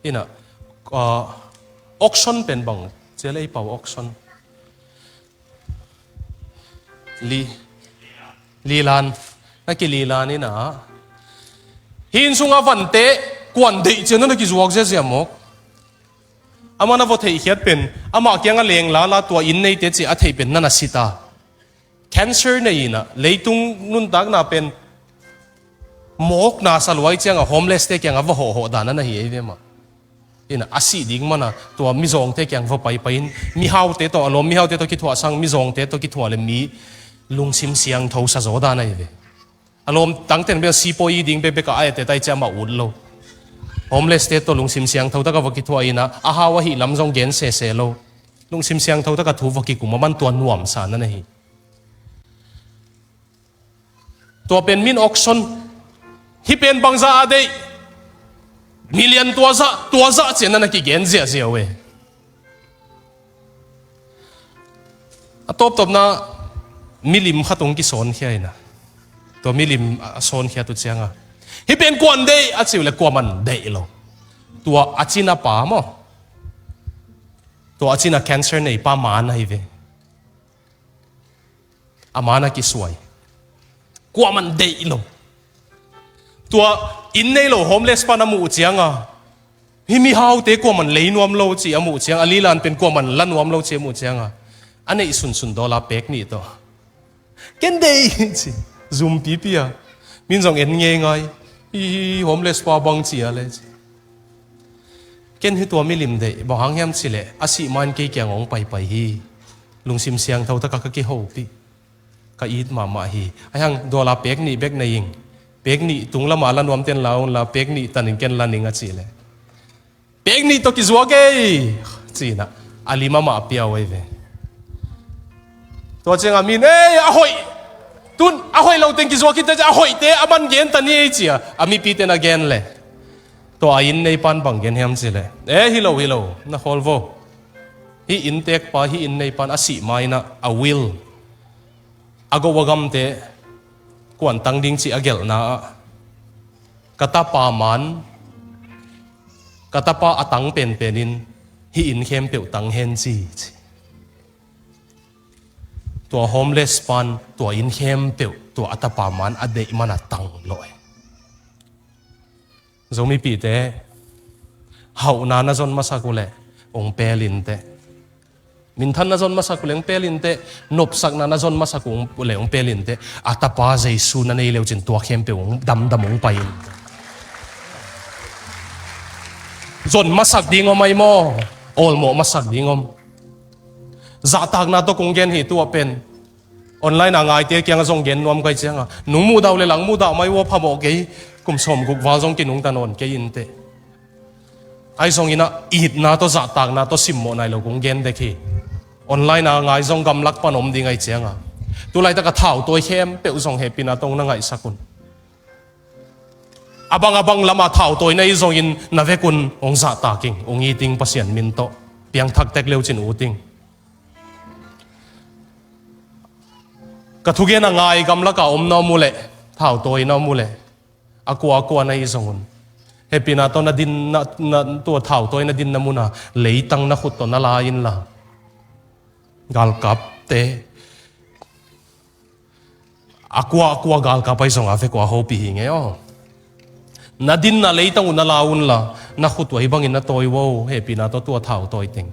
Ina ah, auction pen bang cia le i pau auction. Li lilan na kililan ina. Hi inn sunga vante kuan deih cia nana kizuak ziazia mawk. Amah na va theihkhiat pen amah kianga leng lala tua inn neite ci a theih pen nana sita. Cancer nei ina leitung nuntakna pen mawkna saluai cianga homeless te kianga va hawhhawh dan ana hi ei ve mah. Ina a sih ding mana tua mizawngte kiang va paipai in mihaute tawh a lawm mihaute tawh kithuah sang mizawngte tawh kithuah le mi lungsim siangtho sa zaw dan ahi ve. A lawm tangten bia sipawi ding bekbek a aete tai cia mah ut lo. Homeless te tawh lungsim siangtho taka va kithuah ina a hau ahi lam zong gen sese lo. Lungsim siangtho taka thu va kikum a man tua nuamsa nan ahi. Tua pen min auction hi pen bangza a deih. Million tua zah tua zah cian nan a kigen ziahziah uh e. A tawptawpna milim khat hong kisawnkhia ina tua milim a sawnkhia tu cianga hi pen kuan deih a ciu le kuaman deih lo. Tua a cina pa maw tua a cina cancer nei pa man ahi ve. A man a kisuai kuaman deih lo. Tua inn nei lo homeless pan a muh cianga hi mihaute kuaman lei nuam lo ci a muh cianga a lilan pen kuaman la nuam lo ci a muh cianga a neih sunsun dawla pek nih tawh ken deih ci zumpipi a min zong en ngeingai hi homeless pa bang ci a le ci. Ken hi tua milim deih bang hang hiam cileh a sih main kei kiang hong paipai hi. Lungsim siangtho taka ka kihopih ka it mahmah hi. Ahi hang dawla pek nih bek nei ing. Pek nih tung lama la nuamten la un la pek nih tanin ken la ning a cihleh pek nih tawh kizuak ei. Cinah a lim amah a piau ei ve. Tua cianga min ei a hoih tun a hoih lo teng kizuak hi te a hoihte a man gen ta ni ei cia a mipite na gen le. Tua a inn nei pan bang gen hiam cileh e hi lo hi lo na khawl vo. Hi inntek pa hi inn nei pan a sih mainah a will a go a gamte kuantang ding cih a gelhna ah ka tapa man Ka tapa a tang penpen in hih inn khempeuh tang hen ci, ci. Tua homeless pan tua inn khempeuh tua a tapa man a deih man a tang lawh hi. Zomipihte, hauhna na zon masak uhleh ong pel inteh. Minthan na zon masak uhleh ong pel inteh. Nopsakna na zon masak uhleh ong pel inteh. A tapa Jesu na nei leucin tua khempeuh ong damdam ong pai in. Zon masak ding om ai maw? Awlmawh masak ding om? Zahtakna tawh kong gen hi tua pen. Online a ngaite kiangah zong gen nuam kai cianga, nung muhdah uh le lang muhdah mai uh a phamawh kei, kum sawmguk val zong kinungta nawn kei inteh. Ahi zongin ah itna tawh zahtakna tawh simmawh nai lo kong gen dek hi. Online a ngai zong gamlak pan om ding ahi cianga, tulaitak a thautawi khempeuh zong hehpihna tawh na ngaihsak un. A bang a bang lamah thautawina i zongin na vekun ong zahtak ing, ong it ing Pasian min tawh. Piangthak tek leucin ut ing. Ka thugen a ngai gamlaka om na om uhleh, thautawina om uhleh, a kua a kua na i zong un, hehpihna tawh na din na, na, tua thautawina dinna muna leitang na khut tawh na la inla, galkapte, a kua a kua galkap ahi zong a vek uh a hopih hi ngei aw. Na dinna leitang uh na la unla, na khut uh ahi bangin na tawi uh aw, hehpihna tawh tua thautawi teng.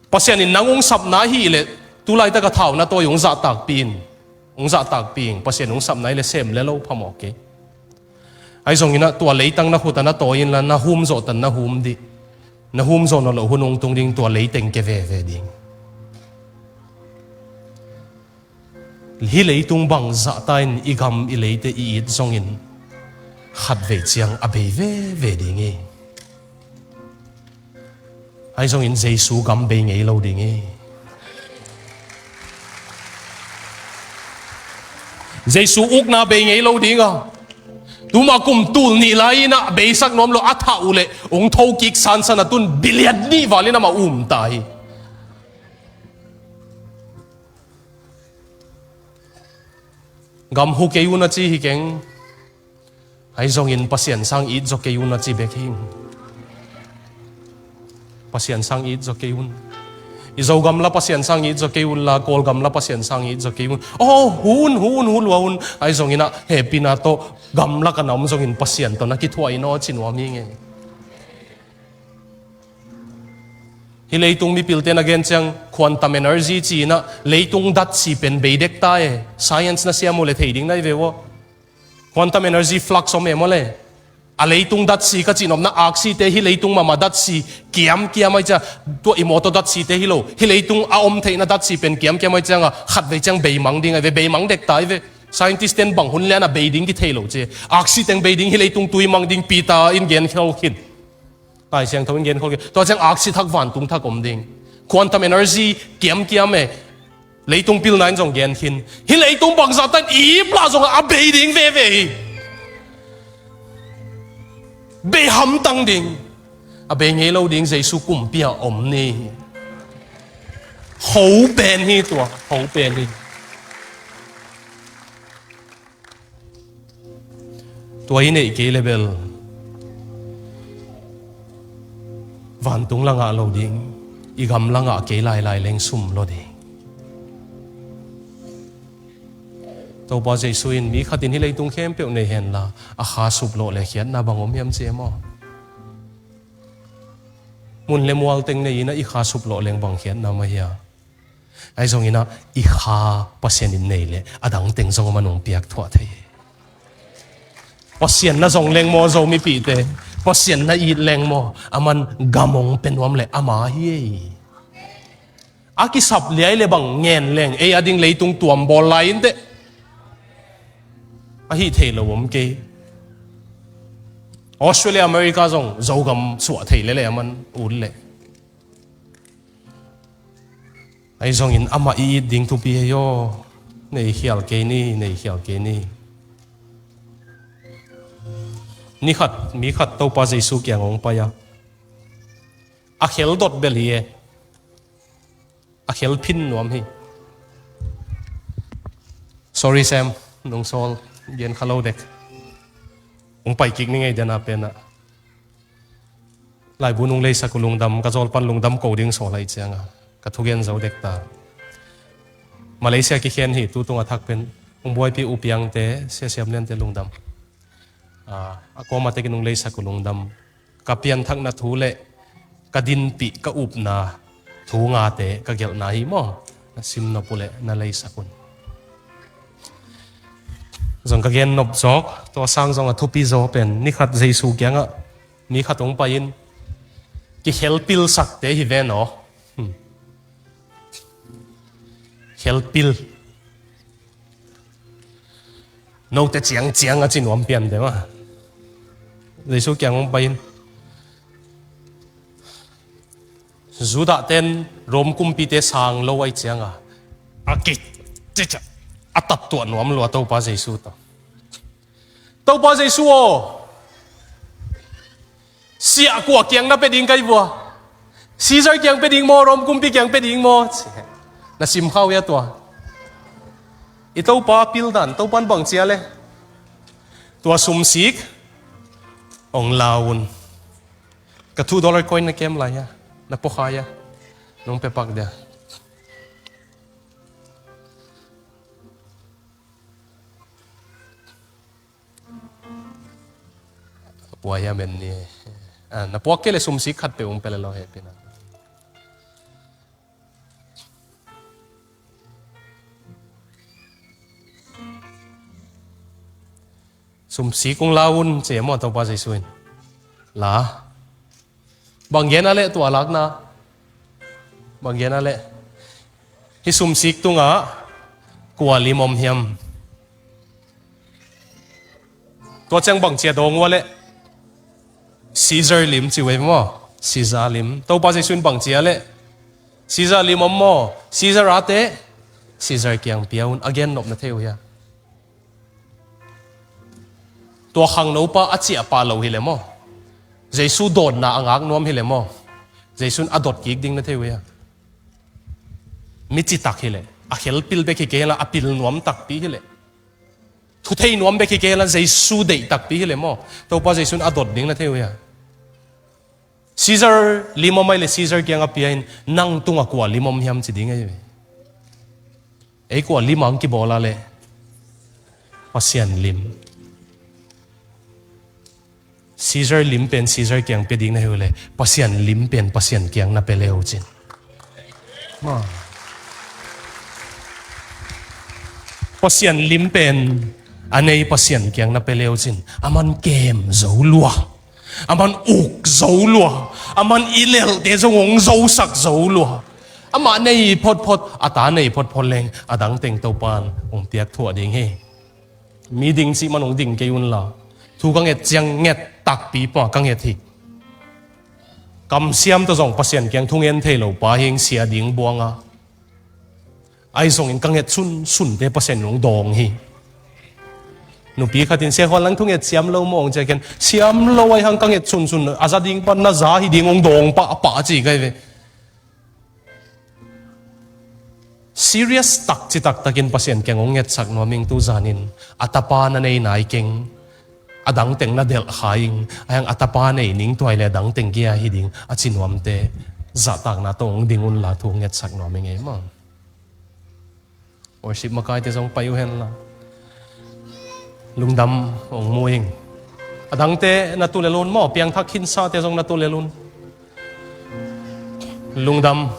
Pasian in nang ong sapna ahih leh, tulaitak a thau na tawi ong zahtakpih in, ong zahtakpih in, Pasian ong sapna ahih leh sem le lo phamawh kei. Ahi zongin ah tua leitang na khut ah na tawi inla, na hum zawh tan na hum dih. Na hum zawh nawn loh hun ong tung ding, tua leiteng kia veve ding. Hih leitung bangzah ta in i gam i leite i it zongin khatvei ciang a bei veve ding hi. Ahi zongin Jesu gam bei ngei lo ding hi. Jesu ukna bei ngei lo ding a. Tuma kum tul nih lai-in ah beisak nuam lo a thah uhleh ong thokik sansan a tun bilian nih val in amah um ta hi. Gam hu kei un a ci hi keng. Ahi zongin Pasian sang it zaw kei un a ci bek hi. Pasian sang it zaw kei un. I Zogam la Pasian sang it zaw kei unla, Kawlgam la Pasian sang it zaw kei un. Aw, hu un, hu un, hu lua un. Ahi zongin ah hehpihna tawh gamlak a na om zongin Pasian tawh na kithuah in aw ci nuam hi ngei. Hih leitung mipilte na gen ciang quantum energy ci-in ah leitung datsi pen bei dek ta e. Science na siam uhleh thei ding na hi ve uh aw. Quantum energy flux om e maw le. A leitung datsi ka cihnopna aksite hih leitung mahmah datsi kiamkiam ahi ciang, tua i mawtaw datsite hi lo. Hih leitung a om theihna datsi pen kiamkiam ahi cianga khatvei ciang beimang ding ahi ve, beimang dek ta hi ve. Scientist ten bang hun lian a bei ding kithei lo ci. Aksi teng bei ding, hih leitung tui mang ding, Peter in gen khol khin. Lai Siangtho in gen khol khin. Tua ciang aksi thak vantung thak om ding. Quantum energy kiamkiam e. Leitung pilna in zong gen khin. Hih leitung bangzah tan i iplah zongah a bei ding veve hi. Bei hamtang ding. A bei ngei lo ding, Jesu kumpi ah om ni. Ho pen hi tua, ho pen hi. Tua i neih kei le bel vantung la ngah lo ding, i gam la ngah kei lailai leng sum lo ding. Topa Jesu in mi khat in hih leitung khempeuh nei henla, a kha sup lawh le khiatna bang om hiam ci e maw? Mun le mual teng nei-in ah i kha sup lawh leng bang khiatna mah hiam? Ahi zongin ah i kha Pasian in nei leh a dang teng zong a man hong piak thuah thei hi. Pasian na zong leng maw, Zomipihte? Pasian na it leng maw? A man gam hong pia nuam leh ama hi ei. A kisap liai le bang ngen leng ei a ding leitung tuam bawl lai inteh. Ahi thei lo om kei. Australia, America zong Zogam suah thei lele a man ut leh. Ahi zongin amah i it ding thupi hi aw. Nei khial kei ni, nei khial kei ni. Ni khat mi khat Topa Jesu kiang hong pai a, a khel dot bel hi e. A khel phin nuam hi. Sorry Sam, nong sawl, gen kha lo dek. Hong pai kik ni ngei dena penah laibu nung leisak uh lungdam, ka zawlpan lungdam ko ding sawl lai cianga ka thugen zo dek ta. Malaysia kikhen hi tu tunga thak pen hong buaipi uh piangte, Sia Siam Liante lungdam. A, a kuama tekin nung leisak uh lungdam. Ka pianthakna thu le ka dinpih, ka upna thu ngate ka gelhna hi maw? Na sim nop uh le na leisak un. Zong ka gen nop zawk, tua sang zong a thupi zaw pen, ni khat Jesu kiangah mi khat hong pai-in, kikhelpil sakte hi ven aw. Hmm. Khelpil. Note ciangciang a ci nuam pian deuh a. Jesu kiang hong pai-in, Judah ten Rom kumpite sang lo ai cianga a ki, ci, ci, a tattuah nuam lua Topa Jesu tawh. Topa Jesu aw, siah kua kiang na pia ding kai vua? Caesar kiang pia ding maw, Rom kumpi kiang pia ding maw? Na sim khau ia tua. I Topa pil dan, Topan bang cia le? Tua sumsik hong lau un. Ka two dollar coin na kem lai hia? Na pua kha hia? Nong pia pak dia. Pua hia men ni. Ah, na puak kei le sumsik khat pe ung pe le lo he pina. Sumsik ung la un, ci maw Topa Jesu in. La. Bang gen a leh tua lakna. Bang gen a leh. Hih sumsik tungah kua lim om hiam? Tua ciang bang cia dawng ua leh? Caesar lim ci uh ei maw? Caesar lim. Topa Jesu in bang cia leh? Caesar lim om maw? Caesar a teh Caesar kiang pia un, a gen nop na thei uh hia? Tua khangnopa a ciah pah lo hi le maw? Jesu dawnna a ngak nuam hi le maw? Jesu in a dot kik ding na thei uh hia? Mi citak hi le, a khelpil bek hi kei la, a pil nuam takpi hi le, thu thei nuam bek hi kei la, Jesu deih takpi hi le maw? Topa Jesu in a dot ding na thei uh hia? Caesar lim om ai le Caesar kiang a pia in, nang tungah kua lim om hiam ci ding ai ve. Ei kua lim ang kibawl a le? Pasian lim. Caesar lim pen Caesar kiang pia ding na hi uh le, Pasian lim pen Pasian kiang na pia le uh cin. Pasian lim pen a nei Pasian kiang na pia le uh cin. A man kem zo lua. A man uk zo lua. A man i lelhte zong hong zosak zo lua. Amah nei photphot, a ta nei photphot leng, a dang teng Topan hong piak thuah ding hi. Mi ding cih man hong ding kei un la. Thu ka nget ciang nget takpi pah ka nget hi. Kamsiam tawh zong Pasian kiang thungen thei lo pa hi ing, sia ding buanga. Ai zongin ka nget sunsunte Pasian in hong dawng hi. Nupi khatin, "Sia Khuan, nang thunget siam lo maw?" hong ci a, ken, "Siam lo ai hang, ka nget sunsun, a za ding pan na za hi ding, hong dawng pahpah," a ci kai ve. Serious tak ci taktakin Pasian kiang hong ngetsak nuam ing. Tu zanin a tapa na nei nai keng, a dang teng na delh kha ing, a hiang a tapa nei ning tuai le a dang teng kia hi ding a ci nuamte zahtakna tawh hong ding un la, thu hong ngetsak nuam ing ei maw. Worship makaite zong pai uh hen la. Lungdam hong mu ing. A dangte na tu lel un maw, piangthak khinsate zong na tu lel un. Lungdam.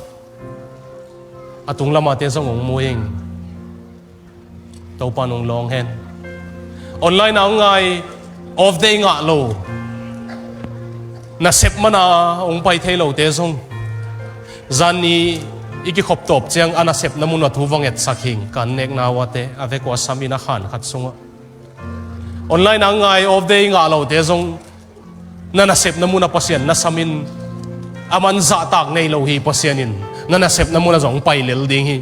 A tung lamate zong hong mu ing. Topa nung lawng hen. Online a hong ngai, off day ngah lo. Nasep mana hong pai thei lote zong, zan ni i kikhop tawp ciang a nasepna mun a thu va ngetsak hing, kan nekna uate a vek uh a sam in a khan khat sungah. Online a hong ngai, off day ngah lote zong, na nasepna mun a Pasian na sam in, a man zahtak nei lo hi Pasian in, na nasepna mun a zong pai lel ding hi.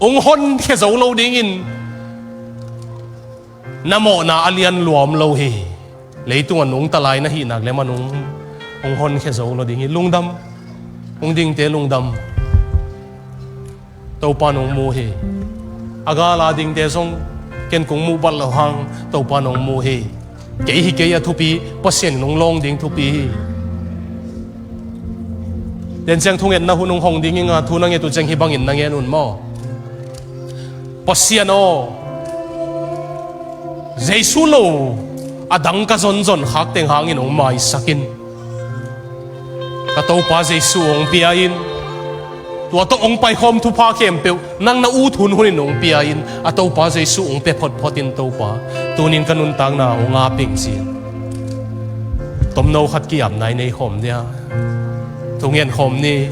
Hong honkhia zo lo dingin, na mawhna a lian lua om lo hi. Leitung a nungta lai na hih nak leh man hong, hong honkhia zo lo ding hi. Lungdam. Hong dingte lungdam. Topa nung mu hi. A gala dingte zong Ken kong muh bat loh hang Topa nong mu hi. Kei hi kei a thupi, Pasian in hong lawng ding thupi hi. Tua ciang thungetna hun hong hong ding hi ing a, thu na nget uh ciang hih bangin na ngen un maw? Pasian aw, Jesu lo a dang ka zonzon khak teng hangin hong maisak in. Ka Topa Jesu hong pia in. Tua tawh hong paikhawm thupha khempeuh nang na ut hunhun in hong pia in, a Topa Jesu hong pia photphot in Topa, tunin ka nuntakna hong ngap ing ci-in tomno khat ki-apna i nei khawm dia. Thungen khawm ni.